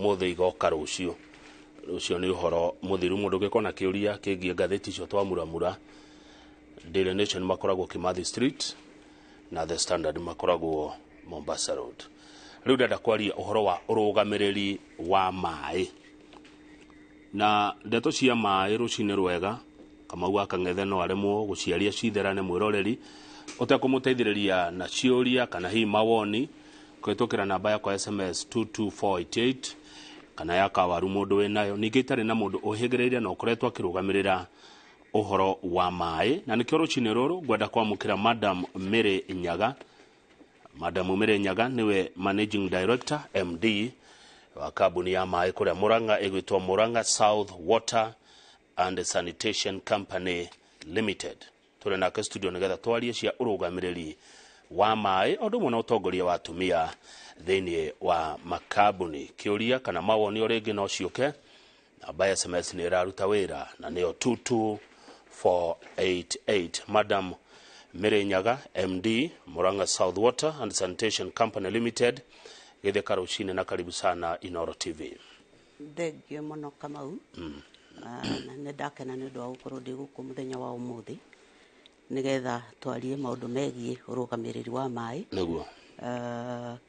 Ũmũthĩ igoka rũciũ. Rũciũ nĩ ũhoro mũthiru. Mũndũ ũngĩkorwo na kĩũria kĩgiĩ ngathĩti icio twamuramura, Daily Nation makoragwo Kimathi Street na The Standard makoragwo Mombasa Road. Rĩu ndenda kwaria ũhoro wa ũrũgamĩrĩri wa maĩ na ndeto cia maĩ rũcinĩ rwega. Kamau wa Kang'ethe no aremwo gũciaria citherane mwĩroreri ũtekũmũteithĩrĩria na ciũria kana hihi mawoni kũhĩtũkĩra namba yakwa SMS 22488 kana ya kawaru mũndũ wĩnayo. Ningĩ itarĩ na mũndũ ũhĩgĩrĩire na ũkoretwo akĩrũgamĩrĩra ũhoro wa maĩ, na nĩkĩo rũcinĩ rũrũ ngwenda kwamũkĩra Madam Mary Nyaga. Madam Mary Nyaga nĩwe Managing Director, MD, wa kambuni ya maĩ kũrĩa Murang'a ĩgwĩtwo Murang'a South Water and Sanitation Company Limited. Tũrĩ nake studio nĩgetha twarie cia ũrũgamĩrĩri wa maĩ o ũndũ ũmwe na ũtongoria wa atumia thĩinĩ wa makambuni. Kĩũria kana mawoni o rĩngĩ no ciũke, namba ya SMS nĩ ĩraruta wĩra na nĩyo 22488. Madam Mary Nyaga, MD, Murang'a South Water and Sanitation Company Limited, gĩtheka rũcinĩ na karibu sana Inoro TV. Thengio mũno, Kamau. Na nĩ ndakena nĩ ũndũ wa gũkorwo ndĩ gũkũ mũthenya wa ũmũthĩ nĩgetha twarie maũndũ megiĩ ũrũgamĩrĩri wa maĩ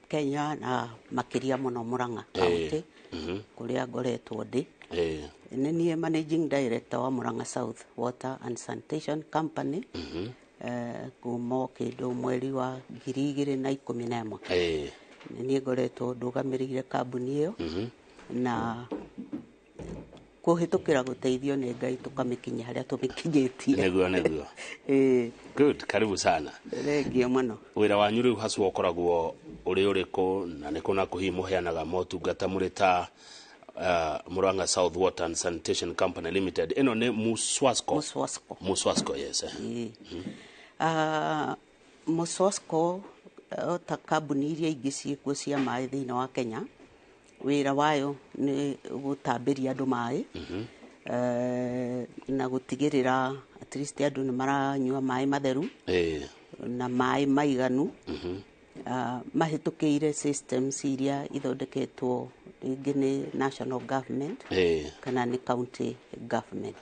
Kenya na makĩria mũno Murang'a County kũrĩa ngoretwo ndĩ. Nĩ niĩ Managing Director wa Murang'a South Water and Sanitation Company kuma o kĩndũ mweri wa 2011. Nĩ niĩ ngoretwo ndũgamĩrĩire kambuni ĩyo na kũhĩtũkĩra gũteithio nĩ Ngai tũkamĩkinyia harĩa tũmĩkinyĩtie. Nĩguo. Good, karibu sana. Thengio mũno. Wĩra wanyu rĩu haswa ũkoragwo ũrĩ ũrĩkũ, na nĩ kũ na kũ hihi mũheanaga motungata mũrĩ ta Murang'a South Water and Sanitation Company Limited? Ĩno nĩ Muswasco? Muswasco. Muswasco, yes. Ĩĩ. Muswasco o ta kambuni iria ingĩ ciĩkuo cia maĩ thĩinĩ wa Kenya, wĩra wayo nĩ gũtambĩria andũ maĩ na gũtigĩrĩra at least andũ nĩ maranyua maĩ matheru na maĩ maiganu mahĩtũkĩire systems iria ithondeketwo rĩngĩ nĩ national government kana nĩ county government.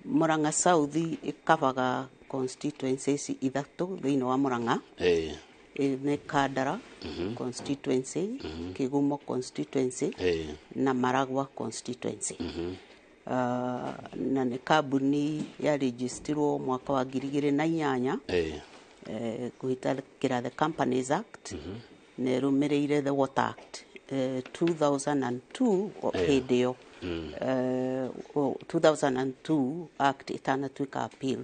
Murang'a South ĩkavaga constituencies ithatũ thĩinĩ wa Murang'a. Nĩ Kandara constituency, Kigumo constituency na Maragwa constituency. Na nĩ kambuni yaregistirwo mwaka wa 2008 kũhĩtũkĩra the Companies Act na ĩrũmĩrĩire the Water Act 2002 hĩndĩ ĩyo. 2002 Act ĩtanatuĩka appeal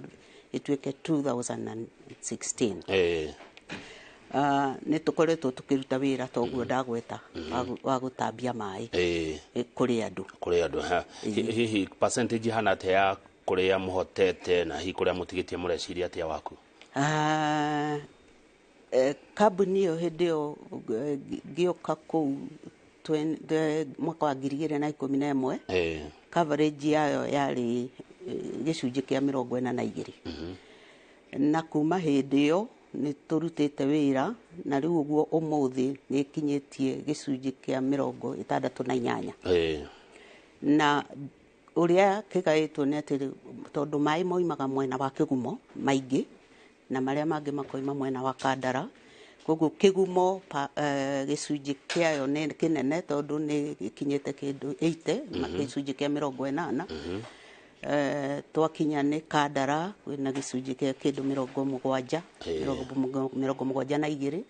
ĩtuĩke 2016. Nĩ tũkoretwo tũkĩruta wĩra toguo ndagweta wa gũtambia maĩ kũrĩ andũ. Kũrĩ andũ ha. Hihi percentage ihana atĩa ya kũrĩa mũhotete na hihi kũrĩa mũtigĩtie mũreciria atĩa waku? Kambuni ĩyo hĩndĩ ĩyo ngĩũka kũu mwaka wa 2011, coverage yayo yarĩ gĩcunjĩ kĩa 42, na kuma hĩndĩ ĩyo nĩ tũrutĩte wĩra na rĩu ũguo ũmũthĩ nĩ ĩkinyĩtie gĩcunjĩ kĩa 68. Na ũrĩa kĩgaĩtwo nĩ atĩ tondũ maĩ moimaga mwena wa Kĩgumo maingĩ na marĩa mangĩ makoima mwena wa Kandara, koguo Kĩgumo gĩcunjĩ kĩayo nĩ kĩnene tondũ nĩ gĩkinyĩte kĩndũ 80, gĩcunjĩ kĩa 80. Twakinya nĩ Kandara kwĩna gĩcunjĩ kĩa kĩndũ 70, 72.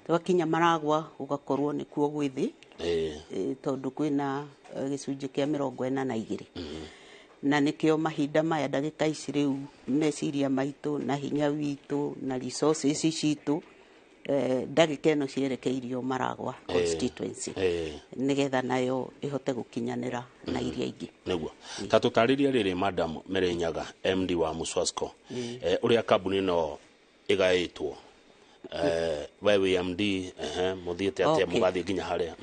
Twakinya Maragwa gũgakorwo nĩkuo gwĩ thĩ tondũ kwĩna gĩcunjĩ kĩa 42, na nĩkĩo mahinda maya ndagĩka ici rĩu meciria maitũ na hinya witũ na resources citũ ndagĩka ĩno cierekeirio Maragwa constituency nĩgetha nayo ĩhote gũkinyanĩra na iria ingĩ. Nĩguo ta tũtarĩrie rĩrĩ, Madam Mary Nyaga, MD wa Muswasco, ũrĩa kambuni ĩno ĩgaĩtwo, we wĩ MD, ehe, mũthiĩte atĩa mũgathiĩ nginya harĩa?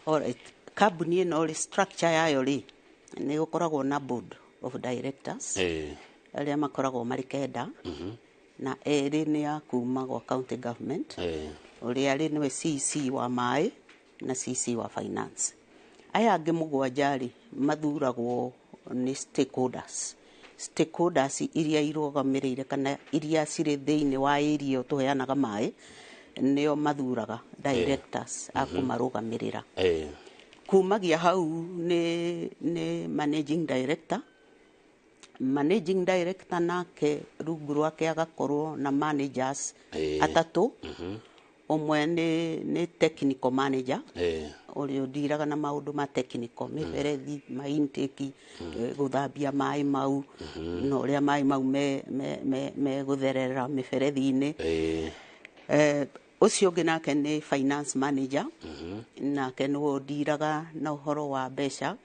Alright. Kambuni ĩno rĩ, structure yayo rĩ, nĩ gũkoragwo na board of directors arĩa makoragwo marĩ kenda, na erĩ nĩ ya kuma gwa county government, ũrĩa rĩ nĩwe CC wa maĩ na CC wa finance. Aya angĩ 7 rĩ mathuragwo nĩ stakeholders iria irũgamĩrĩire kana iria cirĩ thĩinĩ wa area ĩyo tũheanaga maĩ, nĩo mathuraga directors a kũmarũgamĩrĩra. Kumagia hau nĩ managing director. Managing director nake rungu rwake agakorwo na managers atatũ. Ũmwe nĩ technical manager ũrĩa ũndiraga na maũndũ ma technical, mĩberethi, ma intake, gũthambia maĩ mau, na ũrĩa maĩ mau megũtherera mĩberethi-inĩ. Ũcio ũngĩ nake nĩ finance manager, nake nĩwe ũndiraga na ũhoro wa mbeca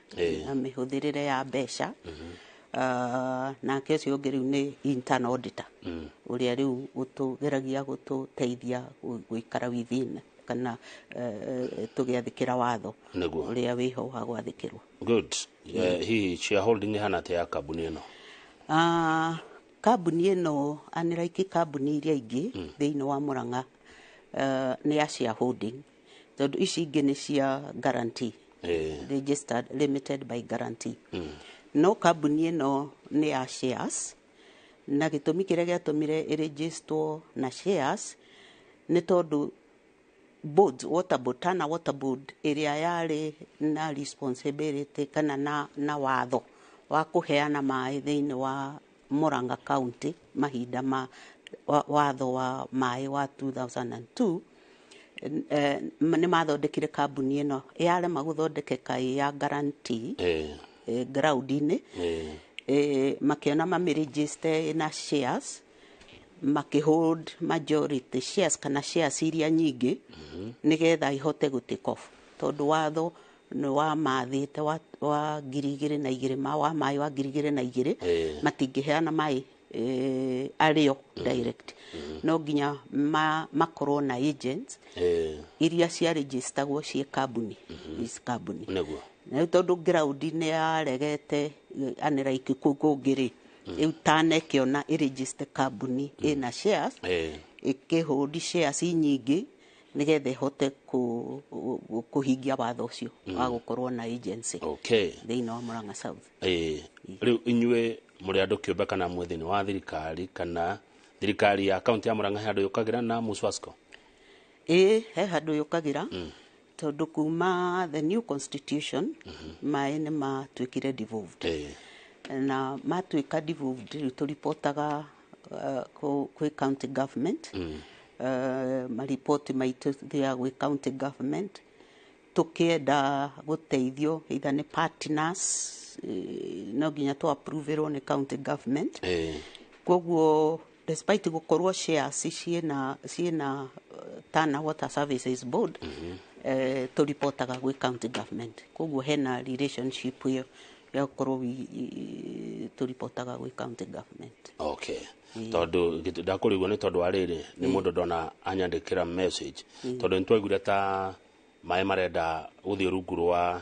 na mĩhũthĩrĩre ya mbeca. Nake ũcio ũngĩ rĩu nĩ internal auditor, ũrĩa rĩu ũtũgeragia gũtũteithia gũikara within kana tũgĩathĩkĩra watho ũrĩa wĩho wa gwathĩkĩrwo. Good. Hihi shareholding ĩhana atĩa ya kambuni ĩno? Kambuni ĩno unlike kambuni iria ingĩ thĩinĩ wa Murang'a, nĩ ya shareholding, tondũ ici ingĩ nĩ cia guarantee, registered limited by guarantee. No kambuni ĩno nĩ ya shares, na gĩtũmi kĩrĩa gĩatũmire ĩregisterwo na shares nĩ tondũ boards, water board, Tana Water Board ĩrĩa yarĩ na responsibility kana na watho wa kũheana maĩ thĩinĩ wa Murang'a County mahinda ma watho wa maĩ wa 2002, nĩ mathondekire kambuni ĩno yarema gũthondekeka ĩ ya guarantee ground-inĩ, makĩona mamĩregister na shares, makĩhold majority shares kana shares iria nyingĩ, nĩgetha ihote gũ take off, tondũ watho nĩ wamathĩte wa 2002, wa maĩ wa 2002, matingĩheana maĩ arĩo direct, no nginya makorwo na agents iria ciaregistagwo ciĩ kambuni, ici kambuni. Na rĩu tondũ ground nĩ yaregete unlike kũu kũngĩ rĩ, rĩu Tana ĩkĩona ĩregister kambuni ĩna shares, ĩkĩhold shares nyingĩ nĩgetha ĩhote kũhingia watho ũcio wa gũkorwo na agency thĩinĩ wa Murang'a South. Rĩu inyuĩ mũrĩ andũ kĩũmbe kana mwĩ thĩinĩ wa thirikari, kana thirikari ya kaunti ya Murang'a he handũ yũkagĩra na Muswasco? Ĩĩ, he handũ yũkagĩra, tondũ kuma the new constitution maĩ nĩ matuĩkire devolved. Na matuĩka devolved rĩu tũripotaga kwĩ county government. Maripoti maitũ thiaga gwĩ county government tũkĩenda gũteithio either nĩ partners, no nginya tũ approverwo nĩ county government. Koguo despite gũkorwo shares ciĩna Tana Water Services Board, tũripotaga gwĩ county government. Koguo hena relationship ĩyo ya gũkorwo tũripotaga gwĩ county government. Okay. Tondũ ndakũrigwo nĩ tondũ wa rĩrĩ, nĩ mũndũ ndona anyandĩkĩra message, tondũ nĩ twaiguire ta maĩ marenda gũthiĩ rungu rwa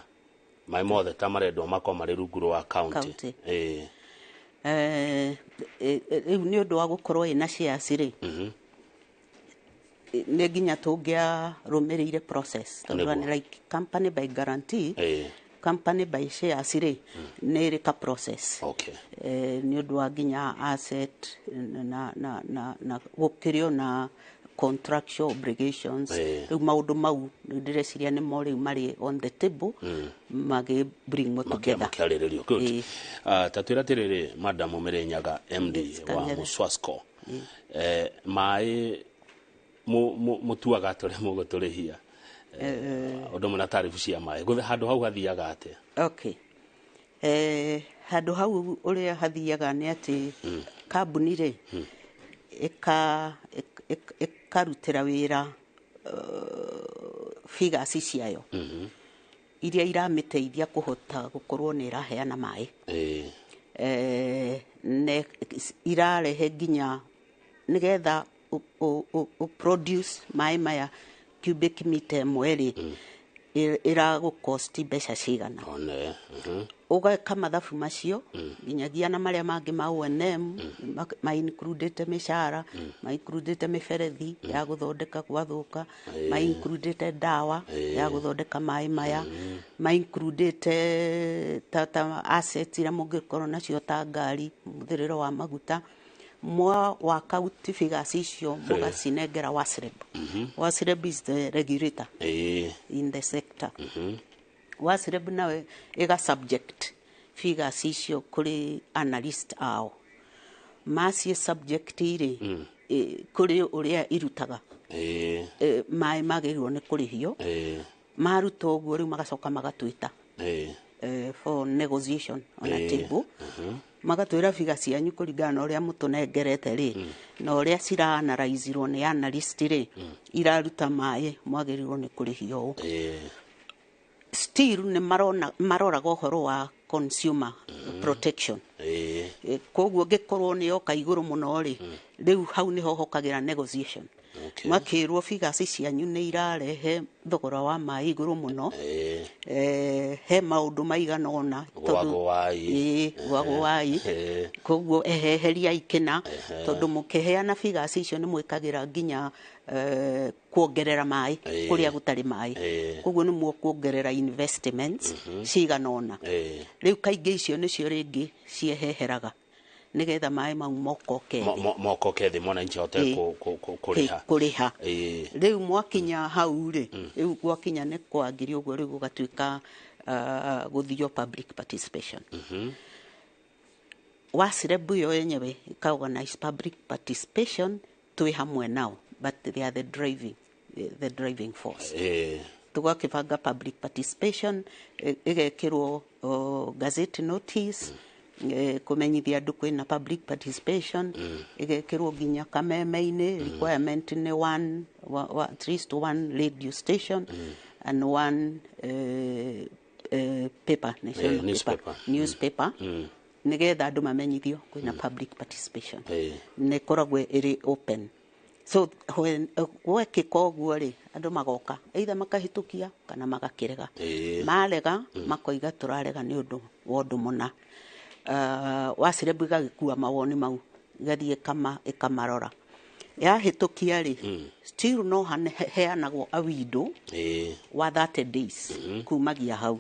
maĩ mothe, ta marendwo makorwo marĩ rungu rwa county. Rĩu nĩ ũndũ wa gũkorwo ĩna shares rĩ, nĩ nginya tũngĩarũmĩrĩire process, tondũ nĩ like company by guarantee, company by shares rĩ, nĩ ĩrĩ ka process. Nĩ ũndũ wa nginya asset na gũkĩrĩ ona contractual obligations. Rĩu maũndũ mau ndĩreciria nĩmo rĩu marĩ on the table, magĩ bring mo together. Makĩarĩrĩrio. Good. Ta twĩra atĩrĩrĩ, Madam Mĩrĩnyaga, MD wa Muswasco, maĩ mũtuaga atĩa ũrĩa mũgũtũrĩhia ũndũ ũmwe na taribu cia maĩ, handũ hau hathiaga atĩa? Okay. Handũ hau ũrĩa hathiaga nĩ atĩ kambuni rĩ ĩkarutĩra wĩra figures ciayo iria iramĩteithia kũhota gũkorwo nĩ ĩraheana maĩ, irarehe nginya nĩgetha produce maĩ maya cubic meter ĩmwe rĩ, Ĩragũkosti mbeca cigana. One. Ũgeka mathabu macio nginyagia na marĩa mangĩ ma O&M, ma includĩte mĩcara, ma includĩte mĩberethi ya gũthondeka gwathũka, ma includĩte ndawa ya gũthondeka maĩ maya, ma includĩte ta assets iria mũngĩkorwo nacio ta ngari, mũthĩrĩro wa maguta. Mwa work out figures icio, mũgacinengera WASREB. WASREB is the regulator in the sector. WASREB nawe ĩga subject figures icio kũrĩ analyst ao, macie subject rĩ kũrĩ ũrĩa irutaga maĩ magĩrĩirwo nĩ kũrĩhio. Maruta ũguo, rĩu magacoka magatwĩta for negotiation on a table, magatwĩra figure cianyu kũringana na ũrĩa mũtũnengerete rĩ, na ũrĩa cira-analyzirwo nĩ analyst rĩ, iraruta maĩ mwagĩrĩirwo nĩ kũrĩhio ũũ. Still nĩ marona, maroraga ũhoro wa consumer protection. Koguo ngĩkorwo nĩ yoka igũrũ mũno rĩ, rĩu hau nĩho hokagĩra negotiation. Makĩrwo figures cianyu nĩ irarehe thogora wa maĩ igũrũ mũno. He maũndũ maigana ũna. Gwagwai. Ĩĩ, gwagwai. Koguo eheheriai kĩna, tondũ mũkĩheana figures icio nĩ mwĩkagĩra nginya kuongerera maĩ kũrĩa gũtarĩ maĩ. Koguo nĩ mũkuongerera investments cigana ũna. Rĩu kaingĩ icio nĩcio rĩngĩ cieheheraga nĩgetha maĩ mau mokoke thĩ. Mokoke thĩ, mwananchi ahote kũrĩha. Kũrĩha. Rĩu mwakinya hau rĩ, rĩu gwakinya nĩ kwangiri ũguo, rĩu gũgatuĩka gũthio public participation. WASREB ĩyo yenyewe ĩka organize public participation twĩ hamwe nao, but they are the driving force. Tũgakĩbanga public participation, ĩgekĩrwo gazette notice, kũmenyithia andũ kwĩna public participation, ĩgekĩrwo nginya kameme-inĩ. Requirement nĩ one, at least one radio station and one paper, national newspaper. Paper, newspaper, nĩgetha andũ mamenyithio kwĩna public participation. Nĩ ĩkoragwo ĩrĩ open, so when gwekĩka ũguo rĩ, andũ magoka either makahĩtũkia kana magakĩrega. Marega makoiga tũrarega nĩ ũndũ wa ũndũ mũna. WASREB ĩgagĩkua mawoni mau, ĩgathiĩ ĩkamarora. Yahĩtũkia rĩ, still no heanagwo a window wa 30 days kumagia hau,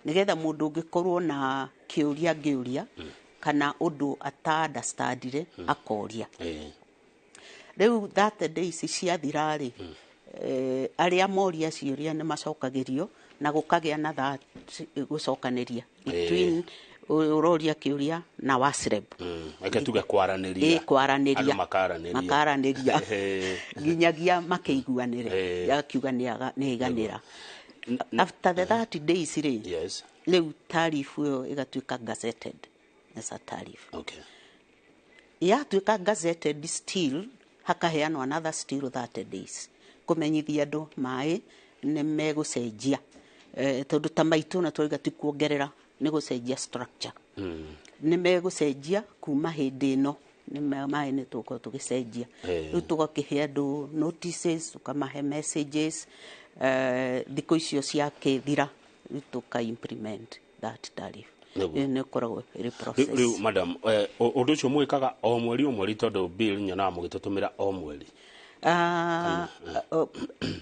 nĩgetha mũndũ ũngĩkorwo na kĩũria angĩũria kana ũndũ ata-understandire akoria. Rĩu 30 days ciathira rĩ, arĩa moria ciũria nĩ macokagĩrio na gũkagĩa na that gũcokanĩria between ũroria kĩũria na WASREB. Reke tuge kwaranĩria. Ĩ, kwaranĩria. Andũ makaranĩria. Makaranĩria nginyagia makĩiguanĩre, yakiuga nĩ aiganĩra. After the 30 days rĩ, rĩu tariff ĩyo ĩgatuĩka gazetted as a tariff. Yatuĩka gazetted, still hakaheanwo another still 30 days kũmenyithia andũ maĩ nĩ megũcenjia, tondũ ta maitũ na twauga ti kuongerera, nĩ gũcenjia structure. Nĩ megũcenjia kuma hĩndĩ ĩno nĩ maĩ nĩ tũgũkorwo tũgĩcenjia. Rĩu tũgakĩhe andũ notices, tũkamahe messages, thikũ icio ciakĩthira, rĩu tũka implement that tariff. Nĩguo. Ĩyo nĩ ĩkoragwo ĩrĩ process. Rĩu madam, ũndũ ũcio mwĩkaga o mweri o mweri, tondũ bill nyonaga mũgĩtũtũmĩra o mweri? Ah,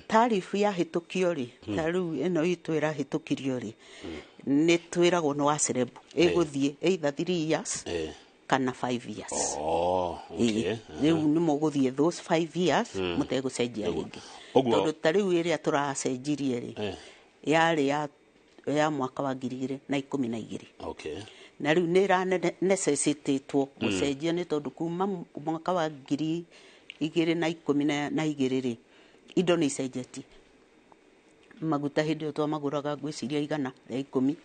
tariff yahĩtũkio rĩ, ta rĩu ĩno itũ ĩrahĩtũkirio rĩ, nĩ twĩragwo nĩ WASREB ĩgũthiĩ either 3 years kana 5 years. Oh, okay. Ĩĩ, rĩu nĩ mũgũthiĩ those 5 years mũtegũcenjia rĩngĩ. Ũguo- Tondũ ta rĩu ĩrĩa tũracenjirie rĩ, yarĩ ya mwaka wa 2012. Na rĩu nĩ ĩra necessitatwo gũcenjia nĩ tondũ kuma mwaka wa 2012 rĩ, indo nĩ icenjetie. Maguta hĩndĩ ĩyo twamagũraga ngwĩciria 110,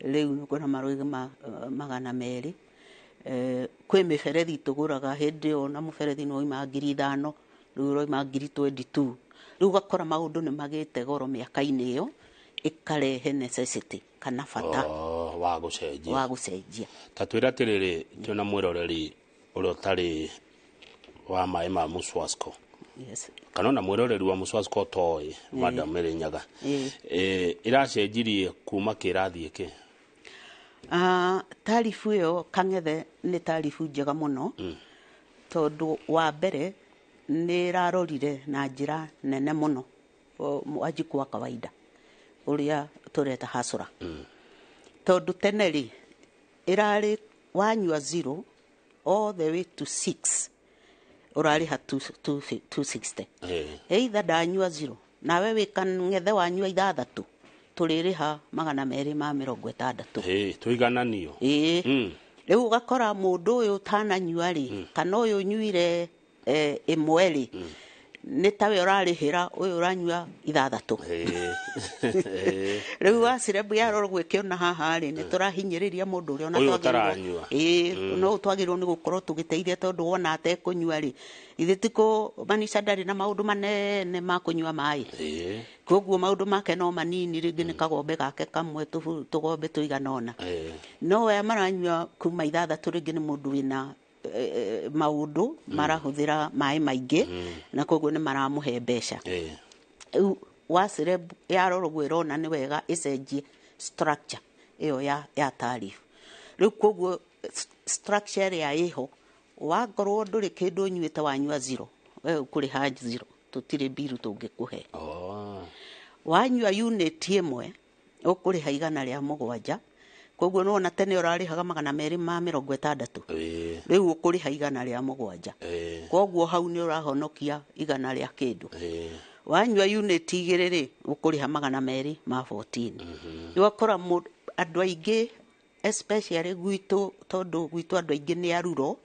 rĩu kwĩna marũĩ ma 200. Kwĩ mĩberethi tũgũraga hĩndĩ ĩyo na mũberethi nĩ wauma 5,000, rĩu ũrauma 22,000. Rĩu ũgakora maũndũ nĩ magĩte goro mĩaka-inĩ ĩyo, ĩkarehe necessity kana bata Oh, wa gũcenjia. Wa gũcenjia. Ta twĩre atĩrĩrĩ, twĩna mwĩroreri ũrĩa ũtarĩ wa maĩ ma Muswasco. Yes. Kana ona mwĩroreri wa Mũswasco toĩ Madam Mary Nyaga, ĩracenjirie kuma kĩrathi kĩ? Tarifu ĩyo, Kang'ethe, nĩ tarifu njega mũno, tondũ wa mbere nĩ ĩrarorire na njĩra nene mũno Wanjikũ wa kawaida ũrĩa tũreta hasũra, tondũ tene rĩ, ĩrarĩ wanyua 0 all the way to 6 ũrarĩha 260. Either ndanyua 0 nawe wĩ Kang'ethe wanyua 6, tũrĩrĩha 260. Tũigananio. Ĩĩ. Rĩu ũgakora mũndũ ũyũ ũtananyua rĩ, kana ũyũ ũnyuire 1 rĩ, nĩ tawe ũrarĩhĩra ũyũ ũranyua 6. Rĩu wacirembu yarorwo ĩkĩona haha rĩ, nĩ tũrahinyĩrĩria mũndũ ũrĩa ona Ũyũ twagĩrĩirwo- ũtaranyua. Ĩĩ, no twagĩrĩirwo nĩ gũkorwo tũgĩteithia, tondũ wona atekũnyua rĩ, ithe tikũ manica ndarĩ na maũndũ manene ma kũnyua maĩ. Koguo maũndũ make no manini, rĩngĩ nĩ kagombe gake kamwe, tũgombe tũigana ũna. No aya maranyua kuma 6, rĩngĩ nĩ mũndũ wĩna maũndũ marahũthĩra maĩ maingĩ, na koguo nĩ maramũhe mbeca. Rĩu wacirembu yarorwo ĩrona nĩ wega ĩcenjie structure ĩyo ya tariff. Rĩu koguo structure ĩrĩa ĩho, wakorwo ndũrĩ kĩndũ ũnyuĩte, wanyua 0, we ũkũrĩha 0, tũtirĩ mbiru tũngĩkũhe. Wanyua unit 1 ũkũrĩha 107. Koguo nĩwona tene ũrarĩhaga 260, rĩu ũkũrĩha 107. Koguo hau nĩ ũrahonokia igana rĩa kĩndũ. Wanyua unit 2 rĩ, ũkũrĩha 214. Ũgakora andũ aingĩ, especially gwitũ, tondũ gwitũ andũ aingĩ nĩ aruro,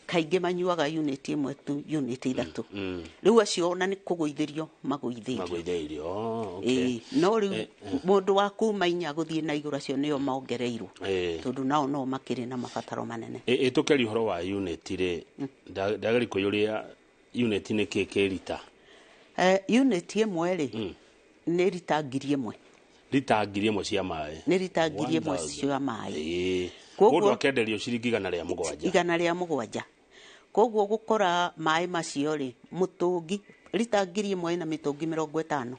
kaingĩ manyuaga unit 1 tu, unit 3. Rĩu acio ona nĩ kũgũithĩrio magũithĩrio. Magũithĩirio. Oh, okay. Ĩĩ, no rĩu mũndũ wa kuma 4 gũthiĩ na igũrũ, acio nĩo mongereirwo, tondũ nao no makĩrĩ na mabataro manene. Ĩtũkeria ũhoro wa unit rĩ, ndagĩrĩ kũyũria unit nĩ kĩ kĩ rita? Unit 1 rĩ, nĩ rita 1000. Rita 1000 cia maĩ. Nĩ rita 1000 1000. cia maĩ. Mũndũ akenderio ciringi 107. 107. Koguo gũkora maĩ macio rĩ, mũtũngi rita 1000 ĩna mĩtũngi 50.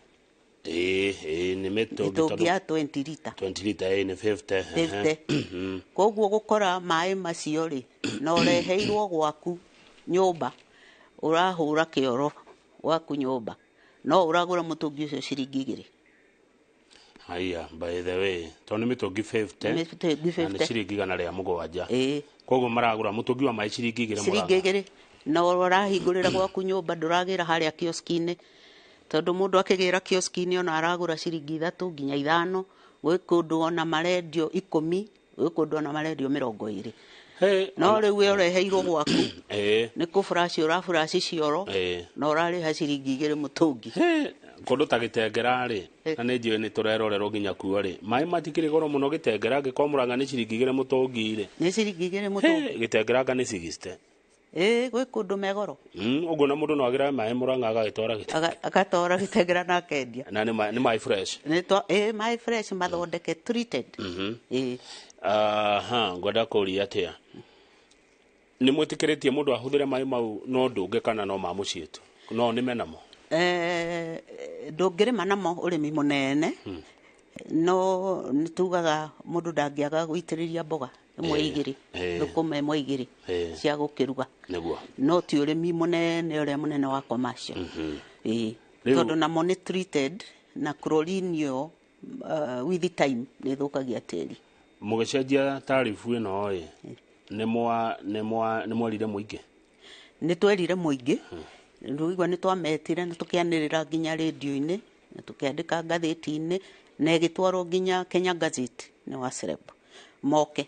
Ĩĩ, nĩ mĩtũngi. Mĩtũngi ya 20 lita. 20 lita, nĩ 50. 50. Koguo gũkora maĩ macio rĩ, na ũreheirwo gwaku nyũmba, ũrahũra kĩoro gwaku nyũmba, no ũragũra mũtũngi ũcio ciringi 2. Haya, by the way, tondũ nĩ mĩtũngi 50 Mĩtũngi na nĩ 50. ciringi 107. Ĩĩ. Koguo maragũra mũtũngi wa maĩ ciringi 2. Ciringi Mũrang'a. 2, na ũrahingũrĩra gwaku nyũmba, ndũragĩra harĩa kioski-inĩ, tondũ mũndũ akĩgĩra kioski-inĩ ona aragũra ciringi 3 nginya 5. Gwĩ kũndũ ona marendio 10, gwĩ kũndũ ona marendio 20. No rĩu we ũreheirwo gwaku, nĩ kũburaci ũraburaci cioro, na ũrarĩha ciringi 2 mũtũngi. Kũndũ ta Gĩtengera rĩ, na nĩ njũĩ nĩ tũrerorerwo nginya kuo rĩ, maĩ matikĩrĩ goro mũno Gĩtengera? Angĩkorwo Mũrang'a nĩ ciringi 2 mũtũngi rĩ, Nĩ ciringi 2 mũtũngi. Gĩtengera anga nĩ 60. Ĩĩ, gwĩ kũndũ megoro. Ũguo na mũndũ no agĩre maĩ Mũrang'a agagĩtwara Gĩtengera. Agatwara Gĩtengera na akendia. Na nĩ maĩ fresh. Ĩĩ, maĩ fresh mathondeke, treated. Ĩĩ. Aha, ngwenda kũria atĩa, nĩ mwĩtĩkĩrĩtie mũndũ ahũthĩre maĩ mau no ndũngĩ kana no ma mũciĩ tu no nĩme namo? Ndũngĩrĩma namo ũrĩmi mũnene, no nĩ tugaga mũndũ ndangĩaga gũitĩrĩria mboga 1, 2, thũkũma 1, 2 cia gũkĩruga. No ti ũrĩmi mũnene ũrĩa mũnene wa commercial. Ĩĩ. Tondũ namo nĩ treated na chlorine ĩyo, with time nĩ ĩthũkagia tĩri. Mũgĩcenjia tarifu ĩno ĩ, nĩ mwerire mũingĩ? Nĩ twerire mũingĩ. Rũigua nĩ twametire na tũkĩanĩrĩra nginya rĩndio-inĩ na tũkĩandĩka ngathĩti-inĩ na ĩgĩtwarwo nginya Kenya Gazette nĩ WASREB moke,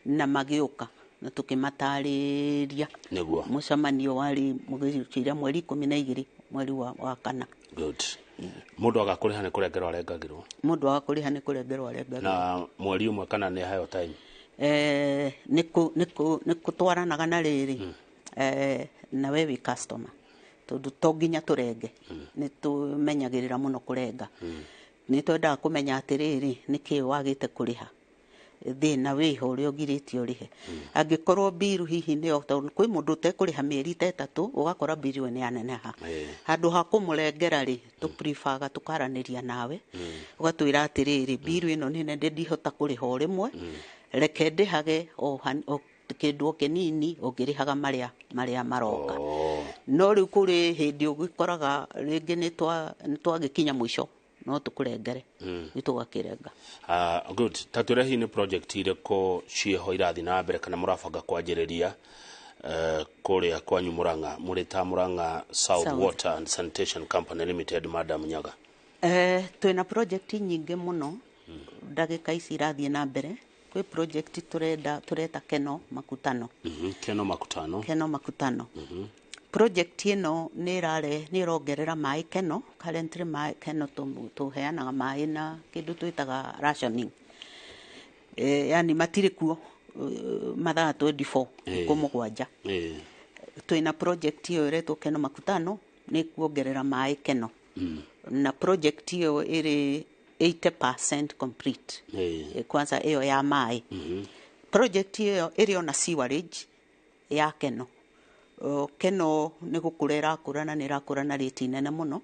na magĩũka na tũkĩmatarĩria. Mũcemanio warĩ mũgĩcira mweri 12 mweri wa kana. Good. Mũndũ aga kũrĩha nĩ kũrengerwo arengagĩrwo? Mũndũ aga kũrĩha nĩ kũrengerwo arengagĩrwo. Na mweri 1 kana nĩ aheo time? Nĩ kũtwaranaga na rĩrĩ, na we wĩ customer, tondũ to nginya tũrenge, nĩ tũmenyagĩrĩra mũno kũrenga. Nĩ twendaga kũmenya atĩrĩrĩ, nĩkĩ wagĩte kũrĩha. thĩna wĩho ũrĩa ũgirĩtie ũrĩhe. Angĩkorwo mbiru hihi nĩyo, tondũ kwĩ mũndũ ũtekũrĩha mĩeri ta 3, ũgakora mbiru ĩyo nĩ yaneneha. Handũ ha kũmũrengera rĩ, tũpribaga tũkaranĩria nawe, ũgatwĩra atĩrĩrĩ, mbiru ĩno nĩ nene, ndihota kũrĩha o rĩmwe, reke ndĩhage o kĩndũ o kĩnini ũngĩrĩhaga marĩa maroka. No rĩu kũrĩ hĩndĩ ũgĩkoraga rĩngĩ nĩ twagĩkinya mũico, no tũkũrengere, nĩ tũgakĩrenga. Good. Ta twĩre hihi nĩ project irĩkũ ciĩho irathiĩ na mbere kana mũrabanga kwanjĩrĩria kũrĩa kwanyu Murang'a, mũrĩ ta Murang'a South Water and Sanitation Company Limited, Madam Nyaga? Twĩna project nyingĩ mũno ndagĩka ici irathiĩ na mbere. Kwĩ project tureta Keno Makutano. Keno Makutano. Keno Makutano. Project ĩno nĩ ĩrongerera maĩ Keno. Currently maĩ Keno tũheanaga maĩ na kĩndũ twĩtaga rationing. Yani matirĩ kuo mathaa 24, thikũ 7. Twĩna project ĩyo ĩretwo Keno Makutano, nĩ kuongerera maĩ Keno. Na project ĩyo ĩrĩ 80% complete. Kwanza ĩyo ya maĩ. Project ĩyo ĩrĩ ona sewerage ya Keno. Keno nĩ gũkũra ĩrakũra na nĩ ĩrakũra na rĩti nene mũno.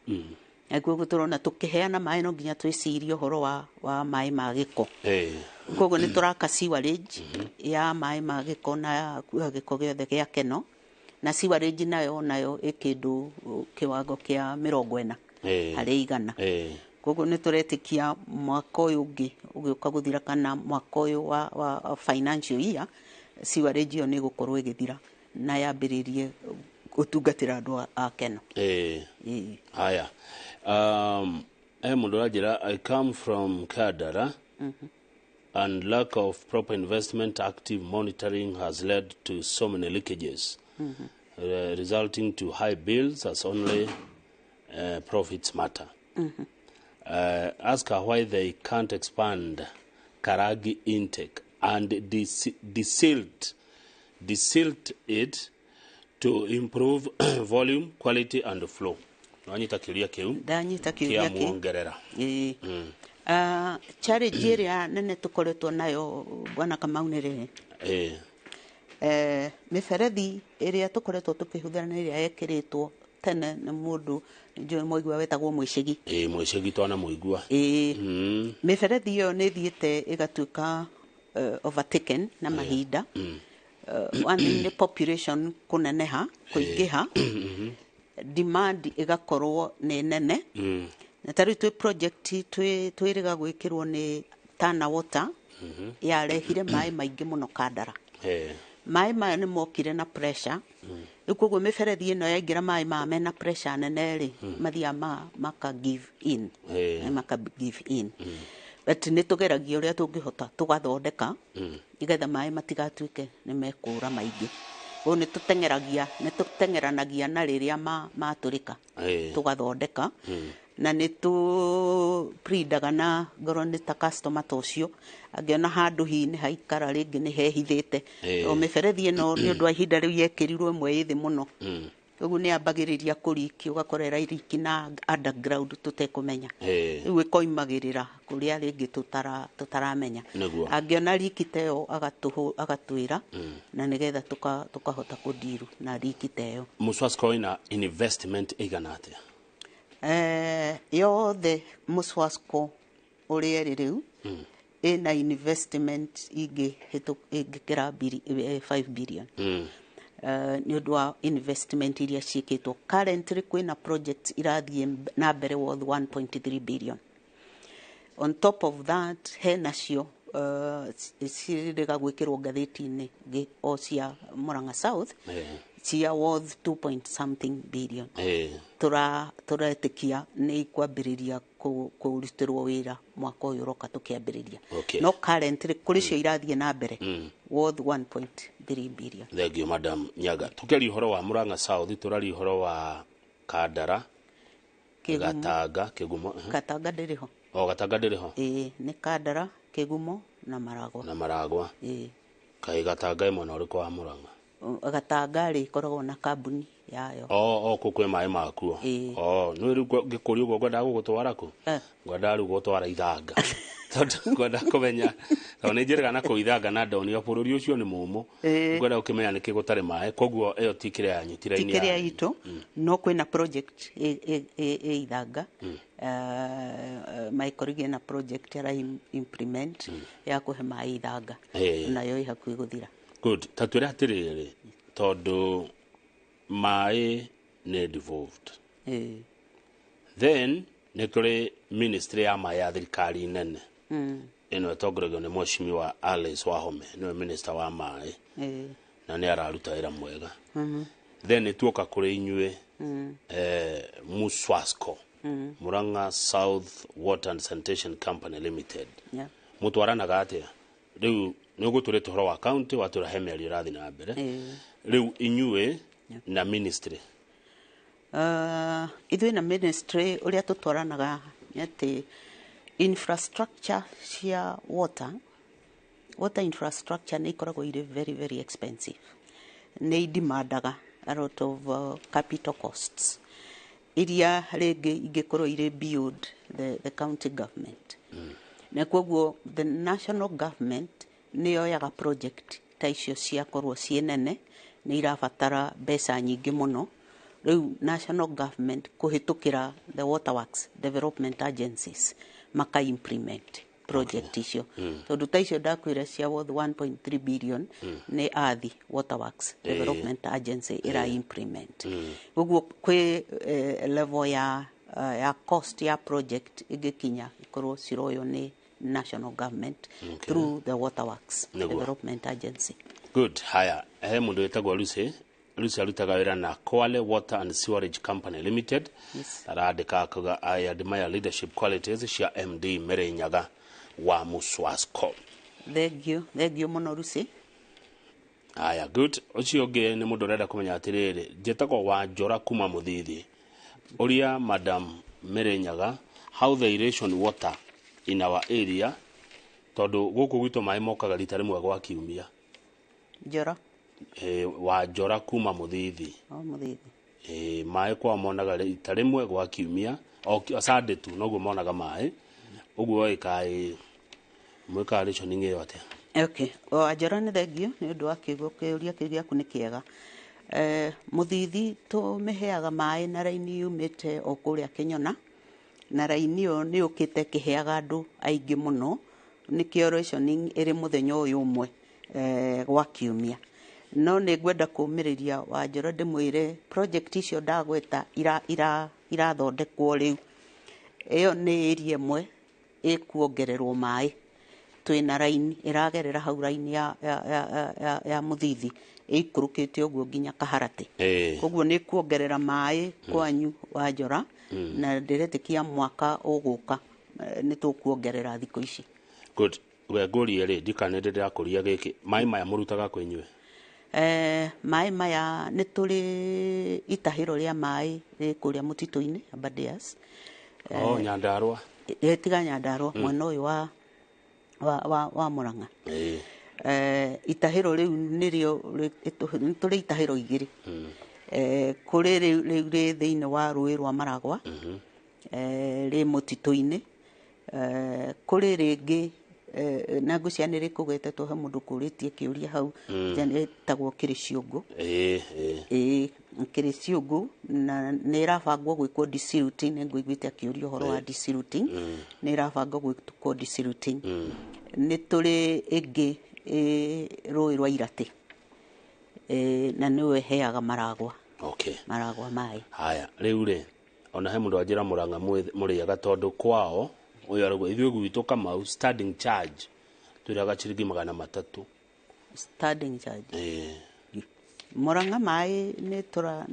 Na koguo tũrona tũkĩheana maĩ no nginya twĩcirie ũhoro wa maĩ ma gĩko. Koguo nĩ tũraka sewerage ya maĩ ma gĩko na gĩko gĩothe gĩa Keno. Na sewerage nayo ĩ kĩndũ kĩwango kĩa 40 harĩ igana. Koguo nĩ tũretĩkia mwaka ũyũ ũngĩ ũgĩũka gũthira kana mwaka ũyũ wa financial year, sewerage ĩyo nĩ ĩgũkorwo ĩgĩthira na yambĩrĩrie gũtungatĩra andũ a Keno. Haya. Mũndũ aranjĩra, I come from Kandara, and lack of proper investment, active monitoring has led to so many leakages, resulting to high bills as only profits matter. Ask her why they can't expand Karagi intake and desilt it to improve volume, quality and flow. Wanyita kĩũria kĩu? Ndanyita kĩũria kĩu. Muongerera. Challenge ĩrĩa nene tũkoretwo nayo Bwana Kamau nĩ rĩrĩ. Mĩberethi ĩrĩa tũkoretwo tũkĩhũthĩra nĩ ĩrĩa yekĩrĩtwo tene nĩ mũndũ njũĩ mwaigua wetagwo Mwĩcĩgi. Mwĩcĩgi twana mũigua. Mĩberethi ĩyo nĩ ĩthiĩte ĩgatuĩka overtaken na mahinda. One thing nĩ population kũneneha, kũingĩha, demand ĩgakorwo nĩ nene. Na ta rĩu twĩ project twĩrĩga gwĩkĩrwo nĩ Tana Water, yarehire maĩ maingĩ mũno Kandara. Maĩ maya nĩ mokire na pressure. Rĩu koguo mĩberethi ĩno yaingĩra maĩ maya mena pressure nene rĩ, mathiaga maka give in. Maka give in. But nĩ tũgeragia ũrĩa tũngĩhota tũgathondeka nĩgetha maĩ matigatuĩke nĩ mekũra maingĩ. Koguo nĩ tũteng'eranagia na rĩrĩa matũrĩka, tũgathondeka. Na nĩ tũprindaga na ngorwo nĩ ta customer ta ũcio angĩona handũ hihi nĩ haikara rĩngĩ nĩ hehithĩte. O mĩberethi ĩno nĩ ũndũ wa ihinda rĩu yekĩrirwo ĩmwe ĩ thĩ mũno. Koguo nĩ yambagĩrĩria kũriki, ũgakora ĩrairiki na underground tũtekũmenya. Rĩu ĩkoimagĩrĩra kũrĩa rĩngĩ tũtaramenya. Angĩona riki ta ĩyo agatwĩra, na nĩgetha tũkahota kũndiru na riki ta ĩyo. Muswasco ĩna investment ĩigana atĩa? Yothe Muswasco ũrĩa ĩrĩ rĩu, ĩna investment ĩngĩkĩra 5 billion. Nĩ ũndũ wa investment iria ciĩkĩtwo. Currently kwĩna projects irathiĩ na mbere worth 1.3 billion. On top of that, hena cio cirĩga gwĩkĩrwo ngathĩti-inĩ o cia Murang'a South, cia worth 2 point something billion. Tũretĩkia nĩ ikwambĩrĩria kũrutĩrwo wĩra mwaka ũyũ ũroka tũkĩambĩrĩria. No currently kũrĩ cio irathiĩ na mbere worth 1.3 billion. Thank you Madam Nyaga. Tũkĩaria ũhoro wa Murang'a South, tũraria ũhoro wa Kandara, Gatanga, Kĩgumo. Gatanga ndĩrĩ ho. O Gatanga ndĩrĩ ho? Ĩĩ, nĩ Kandara, Kĩgumo na Maragwa. Na Maragwa. Ĩĩ. Kaĩ Gatanga ĩ mwena ũrĩkũ wa Murang'a? Gatanga rĩ ĩkoragwo na kambuni yayo. O kũu kwĩ maĩ makuo. O nĩ rĩu ngĩkũria ũguo ngwendaga gũgũtwara kũ? Ngwendaga rĩu gũgũtwara Ithanga. Tondũ ngwenda kũmenya, tondũ nĩ njĩrĩga na kũu Ithanga na ndonio bũrũri ũcio nĩ mũmũ. Ngwenda gũkĩmenya nĩkĩ gũtarĩ maĩ, koguo ĩyo ti kĩrĩa yanyu, ti Ti raini kĩrĩa yanyu. Itũ no kwĩna project ĩ Ithanga. Michael Rigi ena project ara implement ya kũhe maĩ Ithanga, nayo ĩ hakuhĩ gũthira. Good. Ta twĩre atĩrĩrĩ, tondũ maĩ nĩ devolved, then nĩ kũrĩ ministry ya maĩ ya thirikari nene ĩno ĩtongoragio nĩ Mheshimiwa Alice Wahome, nĩwe minister wa maĩ, na nĩ araruta wĩra mwega. Then nĩ tuoka kũrĩ inyuĩ, Muswasco, Murang'a South Water and Sanitation Company Limited, mũtwaranaga atĩa rĩu? Nĩ ũgũtũrĩte ũhoro wa county, watwĩra he mĩario ĩrathiĩ na mbere. Rĩu inyuĩ na ministry? Ithuĩ na ministry ũrĩa tũtwaranaga nĩ atĩ infrastructure cia water infrastructure nĩ ikoragwo irĩ very very expensive, nĩ idimandaga a lot of capital costs iria rĩngĩ ingĩkorwo irĩ beyond the county government, na koguo the national government nĩ yoyaga project ta icio ciakorwo ciĩ nene, nĩ irabatara mbeca nyingĩ mũno. Rĩu national government kũhĩtũkĩra the water works development agencies maka implement project icio, tondũ ta icio ndakwĩra cia worth 1.3 billion nĩ athi Water Works Development Agency ĩra implement. Ũguo kwĩ level ya cost ya project ĩngĩkinya ikorwo ciroywo nĩ national government through the Water Works Development Agency. Good. Haya, he mũndũ wĩtagwo Lucy. Lucy arutaga wĩra na Kwale Water and Sewerage Company Limited. Arandĩka akauga, "I admire leadership qualities cia MD Mary Nyaga wa Muswasco." Thank you, thank you mũno, Lucy. Haya, good. Ũcio ũngĩ nĩ mũndũ ũrenda kũmenya atĩrĩrĩ, njĩtagwo Wanjora kuma Mũthithi, ũria Madam Mary Nyaga how they ration water in our area, tondũ gũkũ gwitũ maĩ mokaga rita rĩmwe gwa kiumia. Njora? Wanjora kuma Mũthithi. O Mũthithi. Maĩ kwao monaga rita rĩmwe gwa kiumia, o Sunday tu noguo monaga maĩ. Ũguo ĩkaĩ mwĩkaga rationing ĩyo atĩa? Okay, Wanjora, nĩ thengio nĩ ũndũ wa kĩugo kĩũria kĩu gĩaku, nĩ kĩega. Mũthithi tũmĩheaga maĩ na raini yumĩte o kũrĩa Kĩnyona, na raini ĩyo nĩ yũkĩte ĩkĩheaga andũ aingĩ mũno, nĩkĩo rationing ĩrĩ mũthenya ũyũ ũmwe gwa kiumia. No nĩ ngwenda kũmĩrĩria Wanjora ndĩmwĩre project icio ndagweta irathondekwo rĩu, ĩyo nĩ area ĩmwe ĩkuongererwo maĩ. Twĩna raini ĩragerera hau, raini ya Mũthithi ĩikũrũkĩte ũguo nginya Kaharatĩ. Koguo nĩ kuongerera maĩ kwanyu, Wanjora, na ndĩretĩkia mwaka ũgũka nĩ tũkuongerera thikũ ici. Good. We ngũrie rĩ, ndikana ndĩ ndĩrakũria gĩkĩ, maĩ maya mũrutaga kwĩ inyuĩ? Maĩ maya nĩ tũrĩ itahĩro rĩa maĩ rĩ kũrĩa mũtitũ-inĩ Aberdares. O Nyandarũa? Tiga Nyandarũa, mwena ũyũ wa Mũrang'a. Itahĩro rĩu nĩrĩo nĩ tũrĩ itahĩro igĩrĩ. Kũrĩ rĩu rĩ thĩinĩ wa rũĩ rwa Maragwa, rĩ mũtitũ-inĩ. Kũrĩ rĩngĩ, na ngwĩciria nĩ rĩkũgwetetwo, he mũndũ kũrĩtie kĩũria hau, rĩtagwo Kĩrĩciũngũ. Ĩĩ ĩĩ Ĩĩ, Kĩrĩciũngũ, na nĩ ĩrabangwo gwĩkwo desilting. Nĩ ngũiguĩte akĩũria ũhoro wa desilting. Nĩ ĩrabangwo gwĩkwo desilting. Nĩ tũrĩ ĩngĩ ĩ rũĩ rwa Iratĩ, na nĩwe ĩheaga Maragwa, Maragwa maĩ. Haya, rĩu rĩ, ona he mũndũ wanjĩra Mũrang'a mũrĩaga, tondũ kwao ũyũ arauga, ithuĩ gwitũ Kamau standing charge twĩraga ciringi 300. Standing charge? Ĩĩ. Mũrang'a maĩ nĩ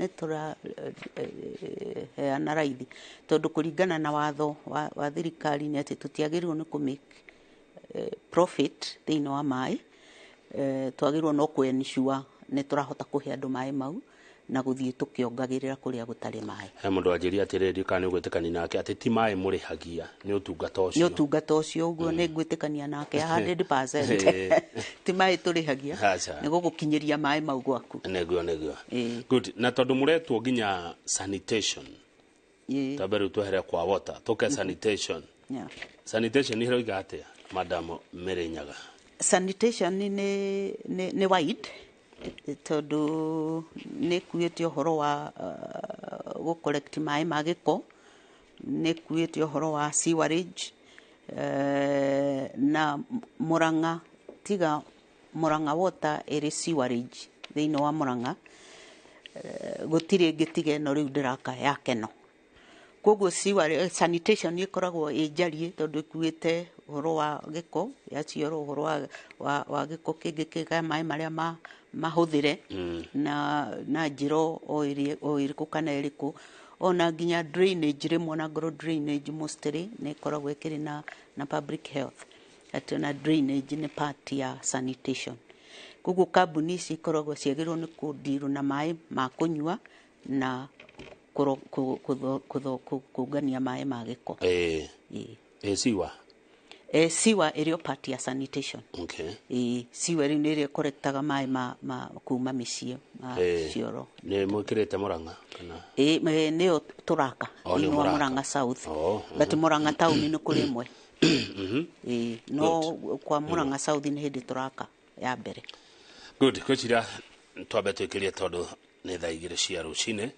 tũra heana raithi, tondũ kũringana na watho wa thirikari nĩ atĩ tũtiagĩrĩirwo nĩ kũ make profit thĩinĩ wa maĩ. Twagĩrĩirwo no kũ ensure nĩ tũrahota kũhe andũ maĩ mau na gũthiĩ tũkĩongagĩrĩra kũrĩa gũtarĩ maĩ. He mũndũ wanjĩria atĩrĩrĩ, ndikana nĩ ũgwĩtĩkania nake, atĩ ti maĩ mũrĩhagia, nĩ ũtungata Nĩ ũcio. Ũtungata ũcio, ũguo nĩ ngwĩtĩkania nake 100%. Ti maĩ tũrĩhagia, Aca. nĩ gũgũkinyĩria maĩ mau gwaku. Nĩguo. Ĩĩ. Good. Na tondũ mũretwo nginya sanitation, tambe rĩu twehere kwa water tũke sanitation. Sanitation iroiga atia, Madam Mary Nyaga? Sanitation nĩ wide, tondũ nĩ kuĩte ũhoro wa gũ collect maĩ ma gĩko, nĩ kuĩte ũhoro wa sewerage, na Murang'a, tiga Murang'a Water ĩrĩ sewerage thĩinĩ wa Murang'a, gũtirĩ ĩngĩ tiga ĩno rĩu ndĩraka ya Keno. Koguo sewerage sanitation ĩkoragwo ĩ njariĩ, tondũ ĩkuĩte ũhoro wa gĩko ya cioro, ũhoro wa gĩko kĩngĩ kĩga maĩ marĩa mahũthĩre na njĩra o ĩrĩkũ kana ĩrĩkũ, ona nginya drainage rĩmwe, ona ngorwo drainage mostly nĩ ĩkoragwo ĩkĩrĩ na public health, atĩ ona drainage nĩ part ya sanitation. Koguo kambuni ici ikoragwo ciagĩrĩirwo nĩ kũndirwo na maĩ ma kũnyua na kũngania maĩ ma gĩko. Siwa? Siwa ĩrĩ part ya sanitation. Siwa rĩu nĩ ĩrĩa ĩkorektaga maĩ ma kuma mĩciĩ ma cioro. Nĩ mwĩkĩrĩte Murang'a kana? Nĩyo tũraka thĩinĩ wa Murang'a South, but Murang'a town nĩ kũrĩ ĩmwe. No kwa Murang'a South nĩ hĩndĩ tũraka ya mbere. Good. Kwĩciria twambe twĩkĩrie, tondũ nĩ thaa 2 cia rũcinĩ.